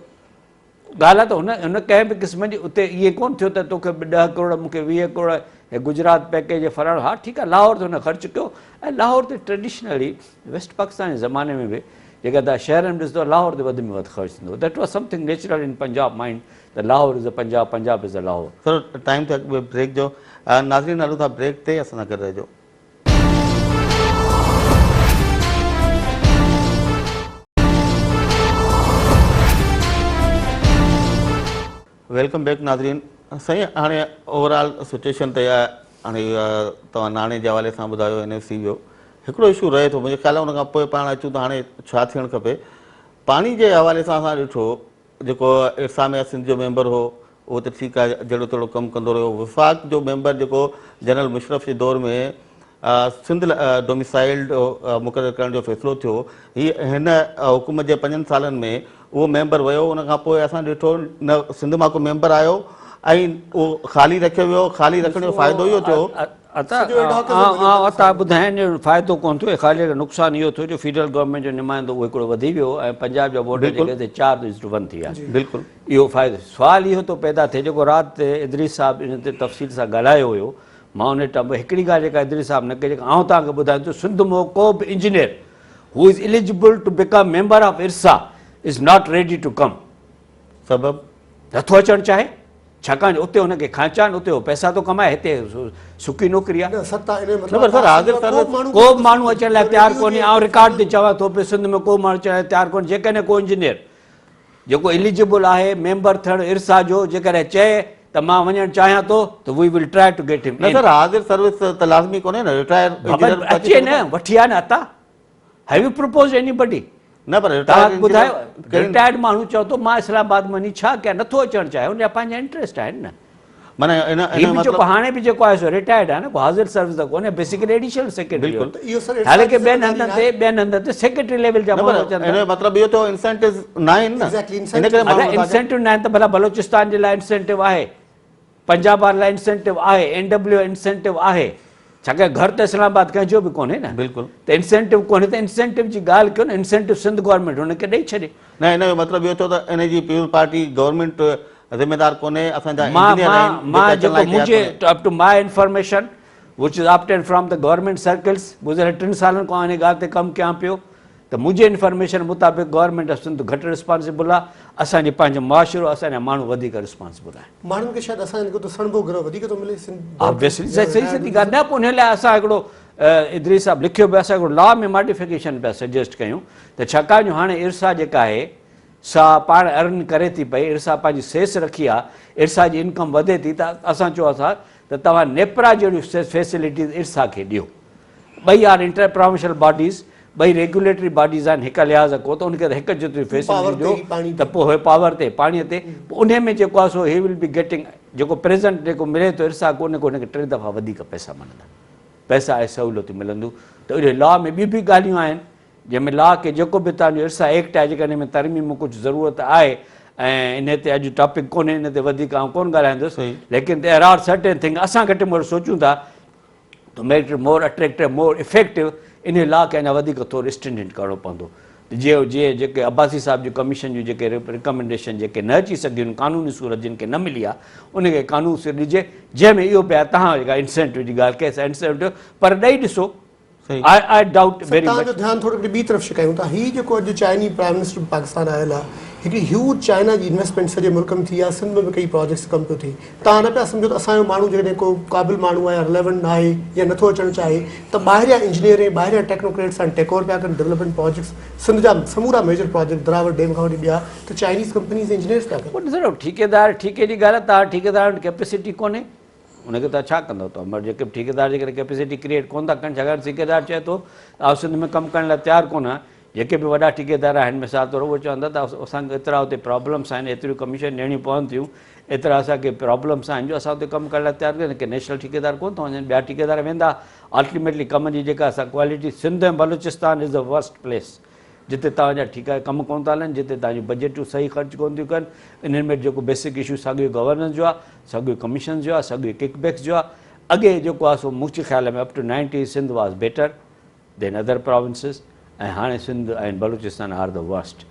ڳالهه آهي ته هن هن ڪنهن به قسم جي اتي ائين ڪونه ٿيو ته توکي ڏهه ڪروڙ مون کي 20 ڪروڙ هي گجرات پيڪيج فلاڻو ها ٺيڪ آهي لاهور تي هن خرچ ڪيو ۽ لاهور تي ٽريڊيشنلي ويسٽ پاڪستان جي زماني ۾ به جيڪا توهان شهرن ۾ ڏسندو لاهور تي وڌ ۾ وڌ خرچ ٿيندو that was something natural in Punjab mind ته Lahore is a Punjab Punjab is a Lahore. Sir time ٿيو آهي بريڪ جو ناظرين هلون ٿا بريڪ تي اسان سان گڏ رهجو. Welcome back ناظرين سائين هاڻي اوور آل سچويشن ته اها هاڻي توهان ناڻي جي حوالي سان ٻڌايو اين ايف سي جو هڪڙو اشو رهي ٿو منهنجي خيال ان کان پوء پاڻ اچون ته هاڻي ڇا ٿيڻ کپي پاڻي جي حوالي سان اسان ڏٺو جيڪو ارسا ۾ سنڌ جو ميمبر هو اهو ته ٺيڪ آهي جهڙو تهڙو ڪم ڪندو رهيو وفاق جو ميمبر جيڪو جنرل مشرف جي دور ۾ سنڌ ڊوميسائلڊ مقرر ڪرڻ جو فيصلو ٿيو هي هن حڪومت جي پنجن سالن ۾ اهو ميمبر ويو ان کان پوء اسان ڏٺو نه سنڌ مان ڪو ميمبر آيو ۽ اهو خالي رکيو ويو خالي رکڻ جو فائدو اهو ٿيو عطا عطا ٻڌائين جو فائدو ڪونه ٿيو خالي نقصان اهو ٿيو جو فيڊرل گورنمينٽ جو نمائندو اهو هڪڙو وڌي ويو ۽ پنجاب جا ووٽ جيڪي سي 4 از ٽو 1 ٿي ويا بلڪل اهو فائدو سوال اهو ٿو پيدا ٿئي جيڪو رات ادريس صاحب ان تي تفصيل سان ڳالهايو هيو مان ان ٽب هڪڙي ڳالهه جيڪا ادريس صاحب نه ڪئي جيڪا آئون توهان کي ٻڌايان ٿو سنڌ مان ڪو به engineer who is eligible to become member of IRSA is not ready to come. سبب؟ نٿو اچڻ چاهي ڇاڪاڻ جو اتي هن کي کانچا آهن اتي هو پئسا ٿو ڪمائي هتي سڪي نوڪري آهي. نه سر تان ان جو نه مطلب پر سر حاضر ڪو سروس ماڻهو ڪو به ماڻهو اچڻ لاء تيار ڪونهي آئون رڪارڊ تي چوان ٿو پيو سنڌ ۾ ڪو ماڻهو اچڻ لاء تيار ڪونهي جيڪڏهن ڪو انجنيئر جيڪو اليجبل آهي ميمبر ٿيڻ ارسا جو جيڪڏهن چئي ته مان وڃڻ چاهيان ٿو ته we will try to get him نه سر حاضر سروس ته لازمي ڪونهي نه رٽائر بابا انجنيئر اچي نه وٺي آ نه عطا have you propose anybody نه پر رٽائر توهان ٻڌايو رٽائرڊ ماڻهو چئو ٿو مان اسلام آباد ۾ وڃي ڇا ڪيان نٿو اچڻ چاهي ان جا پنهنجا انٽريسٽ آهن نه معنيٰ ان هي به جيڪو هاڻي به جيڪو آهي سو رٽائرڊ آهي نه ڪو حاضر سروس ته ڪونهي بيسيڪلي ايڊيشنل سيڪريٽري بلڪل ته اهو سر حالانڪه ٻين هنڌن تي ٻين هنڌن تي سيڪريٽري ليول جا ماڻهو اچن ٿا ان جو مطلب اهو ٿيو انسينٽو نه آهن نه ايگزيڪٽلي ان ڪري ماڻهو اگر انسينٽو نه آهن ته ڀلا بلوچستان جي لاء انسينٽو آهي پنجاب وارن لاء انسينٽو آهي اين ڊبليو انسينٽو آهي ڇاڪاڻ گهر ته اسلام آباد ڪنهن جو به ڪونهي نه بلڪل ته انسينٽو ڪونهي ته انسينٽو جي ڳالهه ڪيو نه انسينٽو سنڌ گورنمينٽ هن کي ڏئي ڇڏي نه ان جو مطلب اهو ٿيو ته ان جي پيپلز پارٽي گورنمينٽ ذميدار ڪونهي اسان جا مان انجنيئر مان آهن مان جيڪي اچڻ جيڪو لاء تيار منهنجي ڪونهي. Up to my information which is obtained from the government circles گذريل ٽن سالن کان ان ڳالهه تي ڪم ڪيان پيو ته منهنجي انفارميشن مطابق گورنمينٽ آف سنڌ گهٽ رسپانسبل آهي اسان جي پنهنجو معاشرو اسان جا ماڻهو وڌيڪ رسپانسبل آهن. ماڻهن کي شايد اسان جي سڻڀو گرهه وڌيڪ ٿو ملي سنڌ آبويسلي صحيح سڌي ڳالهه نه پوء ان لاء اسان هڪڙو ادريس صاحب لکيو به اسان هڪڙو لا ۾ ماڊيفڪيشن پيا سجيسٽ ڪيون ته ڇاڪاڻ جو هاڻي ارسا جيڪا آهي سا پاڻ ارن ڪري ٿي پئي، ارسا پنهنجي سيس رکي آ، ارسا جي انڪم وڌي ٿي ته اسان چيو آ ته توهان نيپرا جهڙيون فيسلٽيز ارسا کي ڏيو. ٻئي آر انٽر پراونشل باڊيز، ٻئي ريگيوليٽري باڊيز آهن هڪ لحاظ کان ته ان کي هڪ جيتري فيسلٽي ڏيو ته پوء هي پاور تي پاڻي تي پوء انهي ۾ جيڪو آ سو هي will be getting جيڪو پريزنٽ جيڪو ملي ٿو ارسا کي ان کان هن کي ٽي دفعا وڌيڪ پئسا ملندا پئسا ۽ سهولتون ملنديون ته انهي لا ۾ ٻيون به ڳالهيون آهن جنهن ۾ لا ڪي جيڪو به توهان جو ارسا ايڪٽ آهي جيڪڏهن ان ۾ ترميم ڪجهه ضرورت آهي ۽ انهي تي اڄ ٽاپڪ ڪونهي ان تي وڌيڪ آئون ڪونه ڳالهائيندس ليڪن ديئر آر سرٽين ٿنگ اسان گهٽ ۾ گهٽ سوچون ٿا to make it more attractive more effective انهي لا کي اڃا وڌيڪ ٿورو اسٽرنجنٽ ڪرڻو پوندو ته جيئن جيئن جيڪي عباسي صاحب جي ڪميشن جون جيڪي رڪمينڊيشن جيڪي نه اچي سگهيون آهن قانوني صورت جن کي نه ملي آهي ان کي قانون صورت ڏجي جنهن ۾ اهو به آهي تهان جيڪا انسينٽو جي ڳالهه ڪئي سا انسينٽو پر ڏئي ڏسو آء آء ڊائوٽ سر ويري توهان مچ. جو ڌيان ٿورو هڪڙي ٻي طرف ڇڪايون ٿا هي جيڪو اڄ چائني پرائم منسٽر به پاڪستان آيل آهي هڪڙي هيوج چائنا جي انويسٽمينٽ سڄي ملڪ ۾ ٿي آهي سنڌ ۾ به ڪئي پراجيڪٽس ڪم پيو ٿئي توهان نه پيا سمجهو ته اسان جو ماڻهو جيڪڏهن ڪو قابل ماڻهو آهي يا رليونٽ نه آهي يا نٿو اچڻ چاهي ته ٻاهريان انجنيئر ۽ ٻاهريان ٽيڪنوڪريٽس هاڻي ٽيڪ اوور پيا ڪن ڊولپمينٽ پراجيڪٽس سنڌ جا سمورا ميجر پراجيڪٽ دراوڙ ڊيم کان وٺي ٻيا ته چائنيز ڪمپنيز ۽ انجنيئرس پيا ڪن. پوء ڏسو نه ٺيڪيدار ٺيڪي جي ڳالهه آهي توهان ٺيڪيدارن وٽ ڪيپيسٽي ڪونهي ان کي توهان ڇا ڪندؤ توهان وٽ جيڪي به ٺيڪيدار جيڪڏهن ڪيپيسٽي ڪريئيٽ ڪونه ٿا ڪن ڇاڪاڻ ته ٺيڪيدار چئي ٿو ته آئون سنڌ ۾ ڪم ڪرڻ لاء تيار ڪونه آهيان جيڪي به وڏا ٺيڪيدار آهن مثال طور اهي چون ٿا ته اسان کي ايترا اتي پرابلمس آهن ايتريون ڪميشن ڏيڻيون پون ٿيون ايترا اسان کي پرابلمس آهن جو اسان اتي ڪم ڪرڻ لاء تيار ڪونهي ڪي نيشنل ٺيڪيدار ڪونه ٿا وڃن ٻيا ٺيڪيدار ويندا الٽيميٽلي ڪم جي جيڪا اسان quality Sindh ۽ Balochistan is the worst place جتي توهان جا ٺيڪا ڪم ڪونه ٿا هلن جتي توهان جون بجيٽون صحيح خرچ ڪونه ٿيون ڪن انهن ۾ جيڪو بيسڪ اشو ساڳيو گورننس جو آهي ساڳيو ڪميشنز جو آهي ساڳيو ڪڪ بيڪس جو آهي اڳي جيڪو آهي سو منهنجي خيال ۾ up to 90 Sindh was better than other provinces ۽ هاڻي Sindh ۽ Balochistan are the worst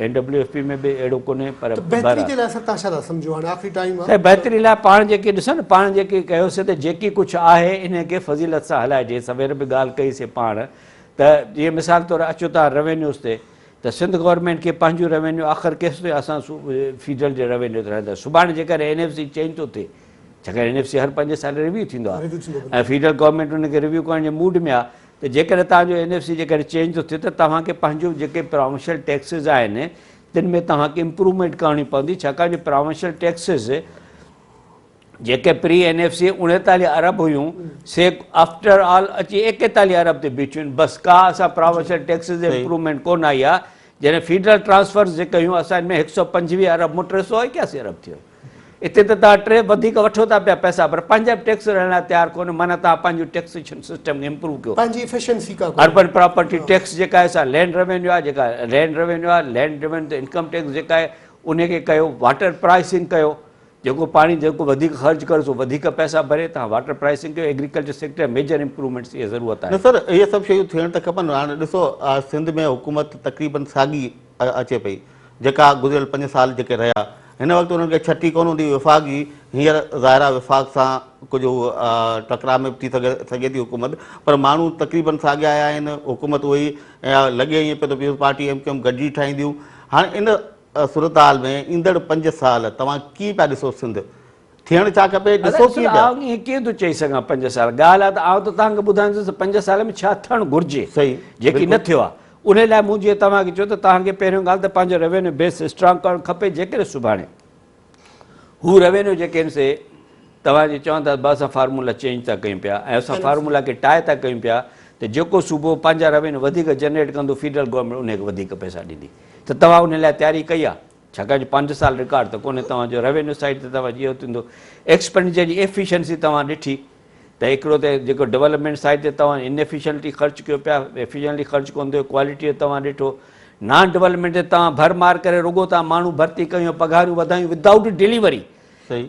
N W F P ۾ به اهڙو ڪونهي پر ته بهتري جي لاء سر توهان ڇا ٿا سمجهو هاڻي آخري ٽائيم آهي. سائين بهتري لاء پاڻ جيڪي ڏسو نه پاڻ جيڪي ڪيوسي ته جيڪي ڪجهه آهي انهي کي فضيلت سان هلائجي سوير به ڳالهه ڪئي سي پاڻ ته جيئن مثال طور اچو ٿا روينيوز تي ته سنڌ گورنمينٽ کي پنهنجو روينيو آخر ڪيستائين اسان فيڊرل جي روينيو تي رهنداسين سڀاڻي جيڪڏهن اين ايف سي چينج ٿو ٿئي ڇاڪاڻ اين ايف سي هر پنج سال ريويو ٿيندو آهي ۽ فيڊرل گورنمينٽ ان کي ريويو ڪرڻ جي موڊ ۾ آهي ته جيڪڏهن توهان جو اين ايف سي جيڪڏهن چينج ٿو ٿئي ته توهان کي پنهنجو جيڪي پراونشل ٽيڪسز آهن تن ۾ توهان کي امپروومينٽ ڪرڻي پوندي ڇاڪاڻ جو پراونشل ٽيڪسز جيڪي پري اين ايف سي 39 ارب هيون سي آفٽر آل اچي 41 ارب تي بيٺيون آهن بس ڪا اسان پراونشل ٽيڪسز امپروومينٽ ڪونه آئي آهي جڏهن فيڊرل ٽرانسفرز جيڪي هيون اسان ان ۾ 125 ارب مون 381 ارب ٿيو اتي ته توهان ٽي وڌيڪ وٺو ٿا پيا پئسا پر پنهنجا به ٽيڪس رهڻ لاء تيار ڪونهي معنيٰ توهان پنهنجو ٽيڪسيشن سسٽم کي امپروو ڪيو پنهنجي افيشنسي ڪا ڪونهي. اربن پراپرٽي ٽيڪس جيڪا آهي سا لينڊ روينيو آهي جيڪا لينڊ روينيو آهي لينڊ روينيو تي انڪم ٽيڪس جيڪا آهي ان کي ڪيو واٽر پرائسنگ ڪيو جيڪو پاڻي جيڪو وڌيڪ خرچ ڪري سو وڌيڪ پئسا ڀري توهان واٽر پرائسنگ ڪيو ايگريڪلچر سيڪٽر ۾ ميجر امپروومينٽس جي ضرورت نه آهي. سر اهي سڀ شيون ٿيڻ ته کپن هاڻي ڏسو سنڌ ۾ حڪومت تقريبن ساڳي اچي پئي جيڪا گذريل پنج سال جيڪي رهيا هن وقت انهن کي ڇٽي ڪونه هوندي وفاق جي هينئر ظاهر آهي وفاق سان ڪجهه ٽڪراء ۾ به ٿي سگهي ٿي حڪومت پر ماڻهو تقريبن ساڳيا آيا آهن حڪومت اهي ئي لڳي ائين پيو ته Peoples Party M Q M گڏجي ٺاهينديون هاڻي ان صورتحال ۾ ايندڙ پنج سال توهان ڪيئن پيا ڏسو سنڌ ٿيڻ ڇا کپي ڏسو ڪيئن پيا. آئون ائين ڪيئن ٿو چئي سگهان پنج سال ڳالهه آهي ته آئون ته توهان کي ٻڌائيندس ته پنج سال ۾ ڇا ٿيڻ گهرجي جيڪي نه ٿيو آهي ان لاء مون جيئن توهان کي چيو ته توهان کي پهريون ڳالهه ته پنهنجو روينيو بيس اسٽرانگ ڪرڻ کپي جيڪڏهن سڀاڻي هو روينيو جيڪي آهن سي توهان جي چون ٿا ته اسان فارمولا چينج ٿا ڪيون پيا ۽ اسان فارمولا کي ٽاء ٿا ڪيون پيا ته جيڪو صوبو پنهنجا روينيو وڌيڪ جنريٽ ڪندو فيڊرل گورنمينٽ ان کي وڌيڪ پئسا ڏيندي ته توهان ان لاء تياري ڪئي آهي ڇاڪاڻ جو پنج سال رڪارڊ ته ڪونهي توهان جو روينيو سائيڊ تي توهان جي اهو ٿيندو ايڪسپينڊيچر جي ايفيشنسي توهان ڏٺي ته هڪڙو ته جيڪو ڊولپمينٽ سائيڊ تي توهان ان ايفيشنٽلي خرچ ڪيو پيا ايفيشنٽلي خرچ ڪونه ٿيو ڪوالٽي جو توهان ڏٺو نان ڊولپمينٽ تي توهان ڀر مار ڪري رڳو توهان ماڻهو ڀرتي ڪيون پگهاريون وڌايون ودائوٽ ڊليوري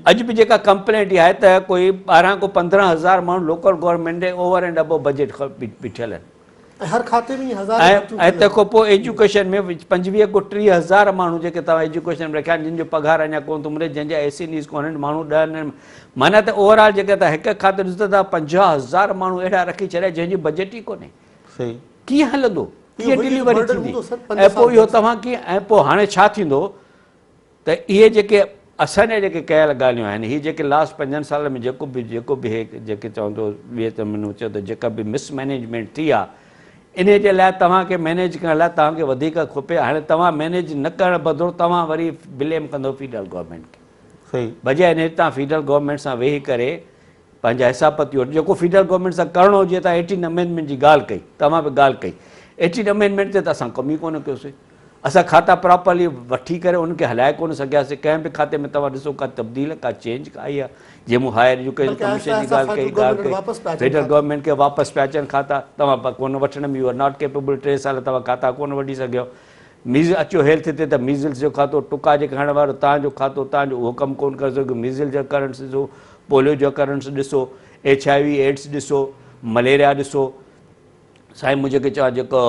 اڄ به جيڪا ڪمپلينٽ اها آهي ته ڪوئي 12 کان 15 هزار ماڻهو لوڪل گورنمينٽ جي اوور اينڊ ابو بجيٽ بيٺل آهن ۽ هر کاتي ۾ هزارين ڀرتيون ۽ تنهن کان پوء ايجوڪيشن ۾ 25 کان 30 هزار ماڻهو جيڪي توهان ايجوڪيشن ۾ رکيا آهن جن جو پگهار اڃا ڪونه ٿو ملي جن جا ايس اين ايز ڪونهن ماڻهو ڏهن معنيٰ ته اوور آل جيڪي توهان هڪ کاتي ڏسو ته توهان 50 هزار ماڻهو اهڙا رکي ڇڏيا جنهن جي بجيٽ ئي ڪونهي ڪيئن هلندو ڪيئن ڊليوري ٿيندي ۽ پوء اهو توهان ڪيئن ۽ پوء هاڻي ڇا ٿيندو ته اهي جيڪي اسان جا جيڪي ڪيل ڳالهيون آهن هي جيڪي لاسٽ پنجن سالن ۾ جيڪو به جيڪو به هي جيڪي چون ٿو ٻئي ته مون چيو ته جيڪا به مس مئنيجمينٽ ٿي آهي انهي جي لاء توهان کي مئنيج ڪرڻ لاء توهان کي وڌيڪ کپي هاڻي توهان مئنيج نه ڪرڻ بدران توهان وري بليم ڪندو فيڊرل گورنمينٽ کي بجاء انهي جي توهان فيڊرل گورنمينٽ سان ويهي ڪري پنهنجا حساب پتي وٺ جيڪو فيڊرل گورنمينٽ سان ڪرڻو هجي توهان ايٽين امينڊمينٽ جي ڳالهه ڪئي توهان به ڳالهه ڪئي ايٽين امينڊمينٽ تي ته اسان ڪم ئي ڪونه ڪيوسي اسان کاتا پراپرلي وٺي ڪري انهن کي هلائي ڪونه سگهياسي ڪنهن به کاتي ۾ توهان ڏسو ڪا تبديل ڪا چينج آئي آهي جيئن مون هائر ايجوڪيشن ڪميشن جي ڳالهه ڪئي ڳالهه ڪئي فيڊرل گورنمينٽ کي واپس پيا اچن کاتا توهان ڪونه وٺڻ ۾ يو آر not capable ٽي سال توهان کاتا ڪونه وٺي سگهيو ميز اچو هيلٿ تي ته ميزلز جو کاتو ٽڪا جي کائڻ وارو تان جو کاتو تان جو اهو ڪم ڪونه ڪري سگهيو ميزلز جو اڪرنس ڏسو پوليو جو اڪرنس ڏسو ايڇ I V AIDS ڏسو مليريا ڏسو سائين مون جيڪي چيو جيڪو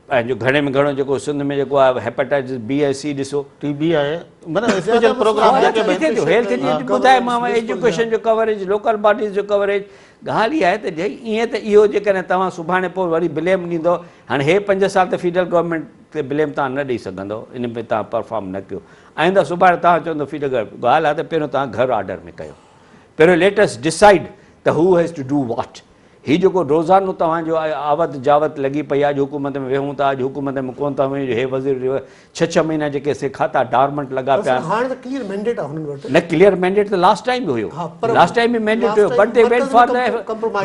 پنهنجو گهڻي ۾ گهڻو جيڪو سنڌ ۾ جيڪو آهي هيپاٽائٽس بي ۽ سي ڏسو. ٽي بي آهي معنيٰ اسپيشل پروگرام جيڪي به ٿئي ٿو هيلٿ جي ٻڌائي مان ايجوڪيشن جو ڪوريج لوڪل باڊيز جو ڪوريج ڳالهه اها آهي ته جي ائين ته اهو جيڪڏهن توهان سڀاڻي پوء وري بليم ڏيندو هاڻي هي 5 سال ته فيڊرل گورنمينٽ تي بليم توهان نه ڏئي سگهندو ان ۾ توهان پرفارم نه ڪيو آئنده سڀاڻي توهان چوندو فيڊرل گورنمينٽ ڳالهه آهي ته پهريون توهان گهر آرڊر ۾ ڪيو پهريون let us decide ته هو هيز ٽو do واٽ هي جيڪو روزانو توهان جو آوت جاوت لڳي پئي آهي اڄ حڪومت ۾ ويهون ٿا اڄ حڪومت ۾ ڪونه ٿا ويهون هي وزير ڇهه ڇهه مهينا جيڪي سي کاتا ڊارمنٽ لڳا پيا آهن. هاڻي ته ڪليئر مينڊيٽ آهي هنن وٽ. نه ڪليئر مينڊيٽ ته لاسٽ ٽائيم به هيو لاسٽ ٽائيم به mandate have but the went for the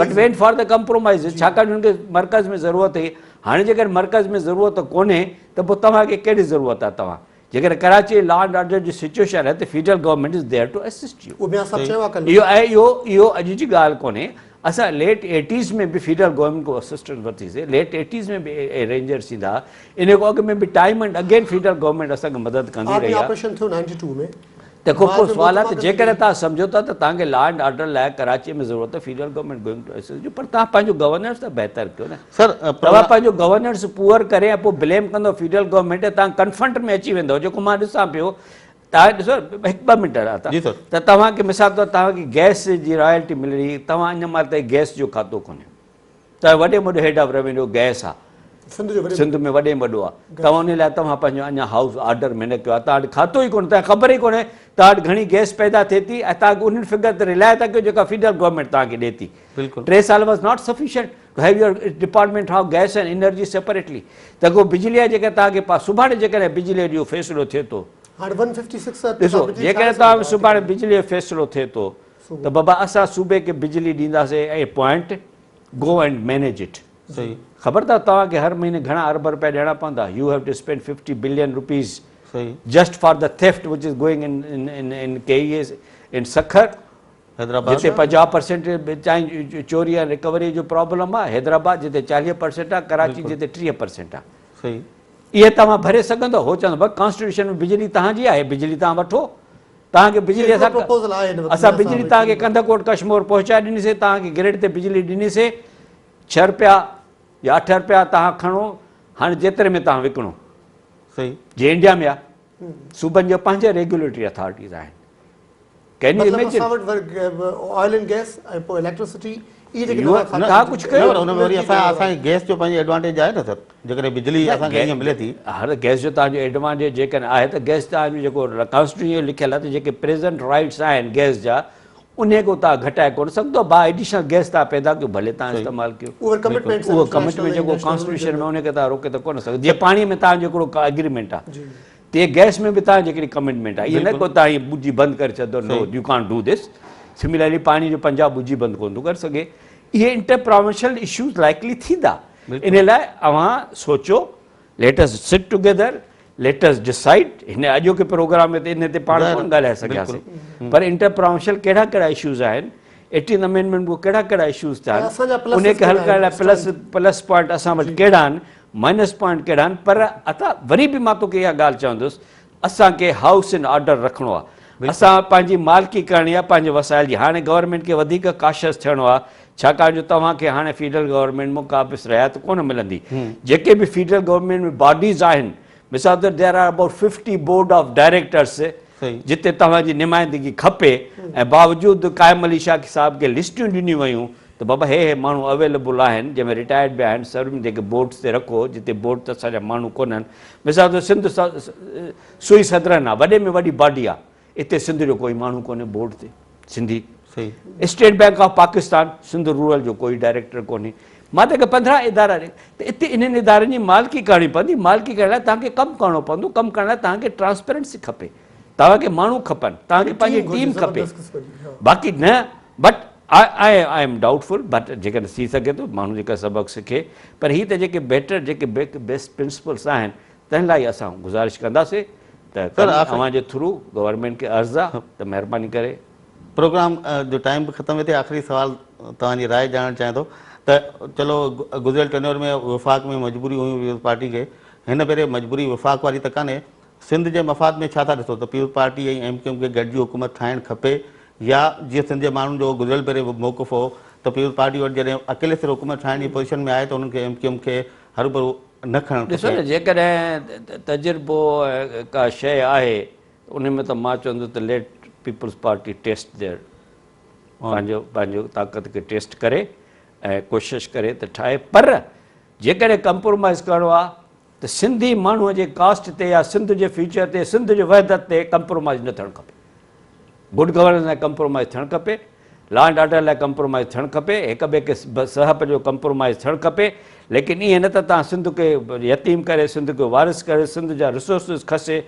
but went for the compromise ڇاڪاڻ جو هن کي مرڪز ۾ ضرورت هئي هاڻي جيڪڏهن مرڪز ۾ ضرورت ڪونهي ته پوء توهان کي ڪهڙي ضرورت آهي توهان جيڪڏهن ڪراچي لا اينڊ آرڊر جي سچوئيشن آهي ته federal government is there to assist you. اهو ميان صاحب چيو آهي ڪلهه. اهو اهو اهو اڄ جي ڳالهه ڪونهي اسان ليٽ ايٽيز ۾ به فيڊرل گورنمينٽ کان اسسٽنس ورتي سي ليٽ ايٽيز ۾ به رينجرس ايندا ها ان کان اڳ ۾ به time and again federal government اسان کي مدد ڪندي آرمي رهي آهي. آپريشن ٿيو 92 ۾ تنهن کان بعد پوء ۾ سوال آهي ته محترمه جيڪڏهن توهان سمجهو ٿا ته توهان کي لا اينڊ آرڊر لاء ڪراچي ۾ ضرورت آهي federal government going to assist you پر توهان پنهنجو گورننس ته بهتر ڪيو نه. سر توهان پنهنجو گورننس پوئر ڪري ۽ پوء بليم ڪندو فيڊرل گورنمينٽ تي توهان ڪنفرنٽ ۾ اچي ويندو جيڪو مان ڏسان پيو توهان ڏسو هڪ ٻه منٽ جي سر. ته توهان کي مثال طور توهان کي گئس جي رائلٽي ملي رهي توهان اڃا مهل تائين گئس جو کاتو ڪونهي توهان وڏي ۾ وڏو هيڊ آف روينيو گئس آ سنڌ جو وڏي سنڌ ۾ وڏي ۾ وڏو آ توهان ان لاء توهان پنهنجو اڃا هائوس آرڊر ۾ نه ڪيو آ توهان وٽ کاتو ئي ڪونهي توهان کي خبر ئي ڪونهي توهان وٽ گهڻي گئس پيدا ٿئي ٿي ۽ توهان انهن فگر تي رلائي ٿا ڪيو جيڪا فيڊرل گورنمينٽ توهان کي ڏي ٿي بلڪل 3 سال was not sufficient to have your department of gas and energy separately ته ڪو بجلي آهي جيڪا توهان کي پا سڀاڻي جيڪڏهن بجلي جو فيصلو ٿئي ٿو هاڻي 156 ڏسو جيڪڏهن توهان سڀاڻي بجلي جو فيصلو ٿئي ٿو ته بابا اسان صوبي کي بجلي ڏينداسين ۽ point go and manage it صحيح خبر اٿو توهان کي هر مهيني گهڻا ارب رپيا ڏيڻا پوندا you have to spend 50 billion rupees صحيح just for the theft which is going in in in in K E in Sukkur Hyderabad جتي 50 پرسينٽ تائين چوري ۽ رڪوري جو پرابلم آهي، حيدرآباد جتي 40 پرسينٽ آهي، ڪراچي جتي 30 پرسينٽ آهي. صحيح. اهي توهان ڀري سگهندو؟ هو چوندو بس ڪانسٽيٽيوشن ۾ بجلي توهان جي آهي، بجلي توهان وٺو، توهان کي بجلي اسان اسان بجلي توهان کي ڪنڌڪوٽ ڪشمور پهچائي ڏنيسي، توهان کي گرڊ تي بجلي ڏنيسي، 6 رپيا يا 8 رپيا توهان کڻو، هاڻي جيتري ۾ توهان وڪڻو. صحيح. جي انڊيا ۾ آهي، صوبن جا پنهنجا ريگيوليٽري اٿارٽيز آهن. Can you مطلب اميجن؟ اسان وٽ آئل اينڊ گئس ۽ پوء اليڪٽرسٽي اهي جيڪي نوان کاتا توهان ڪجهه ڪيو نه پر ان ۾ وري اسان اسان کي گئس جو پنهنجو ايڊوانٽيج آهي نه سر جيڪڏهن بجلي اسان کي ائين ملي ٿي. هر گئس جو توهان جو ايڊوانٽيج جيڪڏهن آهي ته گئس توهان جو جيڪو ڪانسٽيٽيوشن جو لکيل آهي ته جيڪي پريزنٽ رائٽس آهن گئس جا انهي کي توهان گهٽائي ڪونه سگهندو با ايڊيشنل گئس توهان پيدا ڪيو ڀلي توهان استعمال ڪيو اهو ڪمٽمينٽ اهو ڪمٽمينٽ جيڪو ڪانسٽيٽيوشن ۾ انهي کي توهان روڪي ته ڪونه سگهندو جيئن پاڻي ۾ توهان جو هڪڙو اگريمينٽ آهي تيئن گئس ۾ به توهان جي هڪڙي ڪمٽمينٽ آهي ائين نه ڪو توهان ائين ٻجي بند ڪري ڇڏيو no you can't do this similarly پاڻي جو پنجاب ٻجي بند ڪونه ٿو ڪري سگهي اهي انٽر پراونشل اشوز لائڪلي ٿيندا ان لاء اوهان سوچو let us sit together let us decide هن اڄوڪي پروگرام ۾ ته ان تي پاڻ ڪونه ڳالهائي سگهياسين پر انٽر پراونشل ڪهڙا ڪهڙا اشوز آهن ايٽين امينڊمينٽ ۾ ڪهڙا ڪهڙا اشوز ٿيا آهن ان کي حل ڪرڻ لاء پلس پلس پوائنٽ اسان وٽ ڪهڙا آهن مائنس پوائنٽ ڪهڙا آهن پر عطا وري به مان توکي اها ڳالهه چوندس اسان کي هائوس ان آرڊر رکڻو آهي اسان پنهنجي مالڪي ڪرڻي آهي پنهنجي وسائل جي هاڻي گورنمينٽ کي وڌيڪ ڪاشس ٿيڻو آهي ڇاڪاڻ جو توهان کي هاڻي فيڊرل گورنمينٽ مان ڪا به رعايت ڪونه ملندي جيڪي به فيڊرل گورنمينٽ ۾ باڊيز آهن مثال طور there are about 50 board of directors جتي توهان جي نمائندگي کپي ۽ باوجود قائم علي شاهه صاحب کي لسٽيون ڏنيون ويون ته بابا هي هي ماڻهو اويليبل آهن جنهن ۾ رٽائرڊ به آهن سر جيڪي بورڊز تي رکو جتي بورڊ تي اسان جا ماڻهو ڪونهن مثال طور سنڌ سوئي سدرن آهي وڏي ۾ وڏي باڊي آهي اتي سنڌ جو ڪوئي ماڻهو ڪونهي بورڊ تي Sindhi state bank of Pakistan Sindh rural جو ڪوئي ڊائريڪٽر ڪونهي مان توکي 15 ادارا ڏي ته اتي انهن ادارن جي مالڪي ڪرڻي پوندي مالڪي ڪرڻ لاء توهان کي ڪم ڪرڻو پوندو ڪم ڪرڻ لاء توهان کي ٽرانسپيرنسي کپي توهان کي ماڻهو کپن توهان کي پنهنجي ٽيم کپي باقي نه but I I am doubtful but جيڪڏهن ٿي سگهي ٿو ماڻهو جيڪا سبق سکي پر هي ته جيڪي بيٽر جيڪي بيسٽ پرنسپلس آهن تنهن لاء اسان گذارش ڪنداسين ته اوهان جي ٿرو گورنمينٽ کي عرض آ ته مهرباني ڪري. پروگرام جو ٽائيم به ختم ٿئي آخري سوال توهان جي راء ڄاڻڻ چاهيان ٿو ته چلو گذريل ٽينيور ۾ وفاق ۾ مجبوري هيون پيپلز پارٽي کي هن ڀيري مجبوري وفاق واري ته ڪانهي سنڌ جي مفاد ۾ ڇا ٿا ڏسو ته peoples party ۽ M Q M کي گڏجي حڪومت ٺاهڻ کپي يا جيئن سنڌ جي ماڻهن جو گذريل ڀيري موقف هو ته پيپلز پارٽي وٽ جڏهن اڪيلي سر حڪومت ٺاهڻ جي پوزيشن ۾ آهي ته انهن کي ايم ڪيو ايم کي هروڀرو نه کڻڻ ڏسو کپي. نه جيڪڏهن تجربو ۽ ڪا شيء آهي ته انهي ۾ ته مان چوندس ته let Peoples Party test their پنهنجو پنهنجو طاقت کي ٽيسٽ ڪري ۽ ڪوشش ڪري ته ٺاهي پر جيڪڏهن ڪمپرومائز ڪرڻو آهي ته سنڌي ماڻهوء جي ڪاسٽ تي يا سنڌ جي فيوچر تي سنڌ جي وحدت تي ڪمپرومائز نه ٿيڻ کپي. گڊ گورننس لاء ڪمپرومائز ٿيڻ کپي، لا اينڊ آرڊر لاء ڪمپرومائز ٿيڻ کپي، هڪ ٻئي کي سهپ جو ڪمپرومائز ٿيڻ کپي، ليڪن ائين نه ته توهان سنڌ کي يتيم ڪري، سنڌ کي وارث ڪري، سنڌ جا ريسورسز کسي،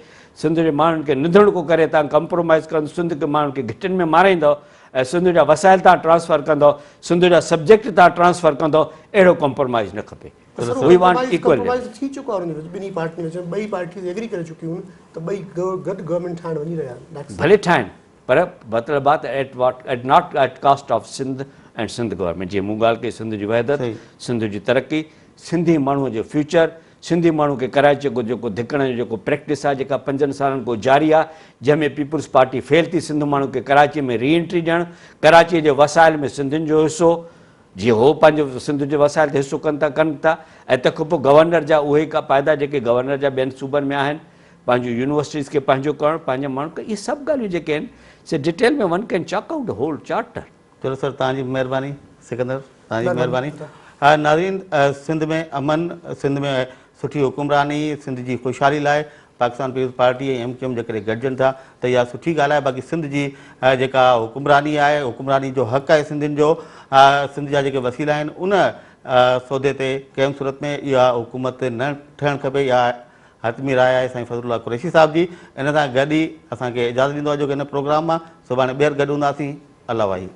سنڌ جي ماڻهن کي نڌڻڪو ڪري توهان ڪمپرومائز ڪندو، سنڌ کي ماڻهن کي گهٽين ۾ مارائيندؤ ۽ سنڌ جا وسائل توهان ٽرانسفر ڪندؤ، سنڌ جا سبجيڪٽ توهان ٽرانسفر ڪندؤ، اهڙو ڪمپرومائز نه کپي. پر sir We want compromise equal compromise ٿي چڪو آهي انهن جي وچ ٻنهي پارٽين وچ ۾ ٻئي پارٽيز ايگري ڪري چڪيون آهن ته ٻئي گڏ گورنمينٽ ٺاهڻ وڃي رهيا آهن That's ڀلي ٺاهن پر مطلب آهي ته at what at not at cost of Sindh and Sindh government جيئن مون ڳالهه ڪئي سنڌ جي وحدت سنڌ جي ترقي سنڌي ماڻهو جو فيوچر سنڌي ماڻهو کي ڪراچي کان جيڪو ڌڪڻ جو جيڪو پريڪٽس آهي جيڪا پنجن سالن کان جاري آهي جنهن ۾ پيپلز پارٽي فيل ٿي سنڌ ماڻهو کي ڪراچي ۾ ري انٽري ڏيڻ ڪراچي جي وسائل ۾ سنڌين جو حصو جيئن هو پنهنجو سنڌ جي وسائل تي حصو ڪن ٿا ڪن ٿا ۽ تنهن کان پوء گورنر جا اهي ئي فائدا جيڪي گورنر جا ٻين صوبن ۾ آهن پنهنجون يونيورسٽيز کي پنهنجو ڪرڻ پنهنجي ماڻهن کي اهي سڀ ڳالهيون جيڪي آهن سي detail ۾ one can chalk out the whole charter. چلو سر توهان جي مهرباني سڪندر توهان جي مهرباني ناظرين سنڌ ۾ امن سنڌ ۾ سٺي حڪمراني سنڌ جي خوشحالي لاء Pakistan Peoples Party ۽ M Q M جيڪڏهن گڏجن ٿا ته اها سٺي ڳالهه آهي باقي سنڌ جي جيڪا حڪمراني آهي حڪمراني جو حق آهي سنڌين جو سنڌ جا جيڪي وسيلا آهن ان سودي تي ڪنهن به صورت ۾ اها حڪومت نه ٺهڻ کپي اها حتمي راء آهي سائين فضل الله قريشي صاحب جي ان سان گڏ ئي اسان کي اجازت ڏيندو اڄوڪي هن پروگرام مان سڀاڻي ٻيهر گڏ هونداسين الله واهي.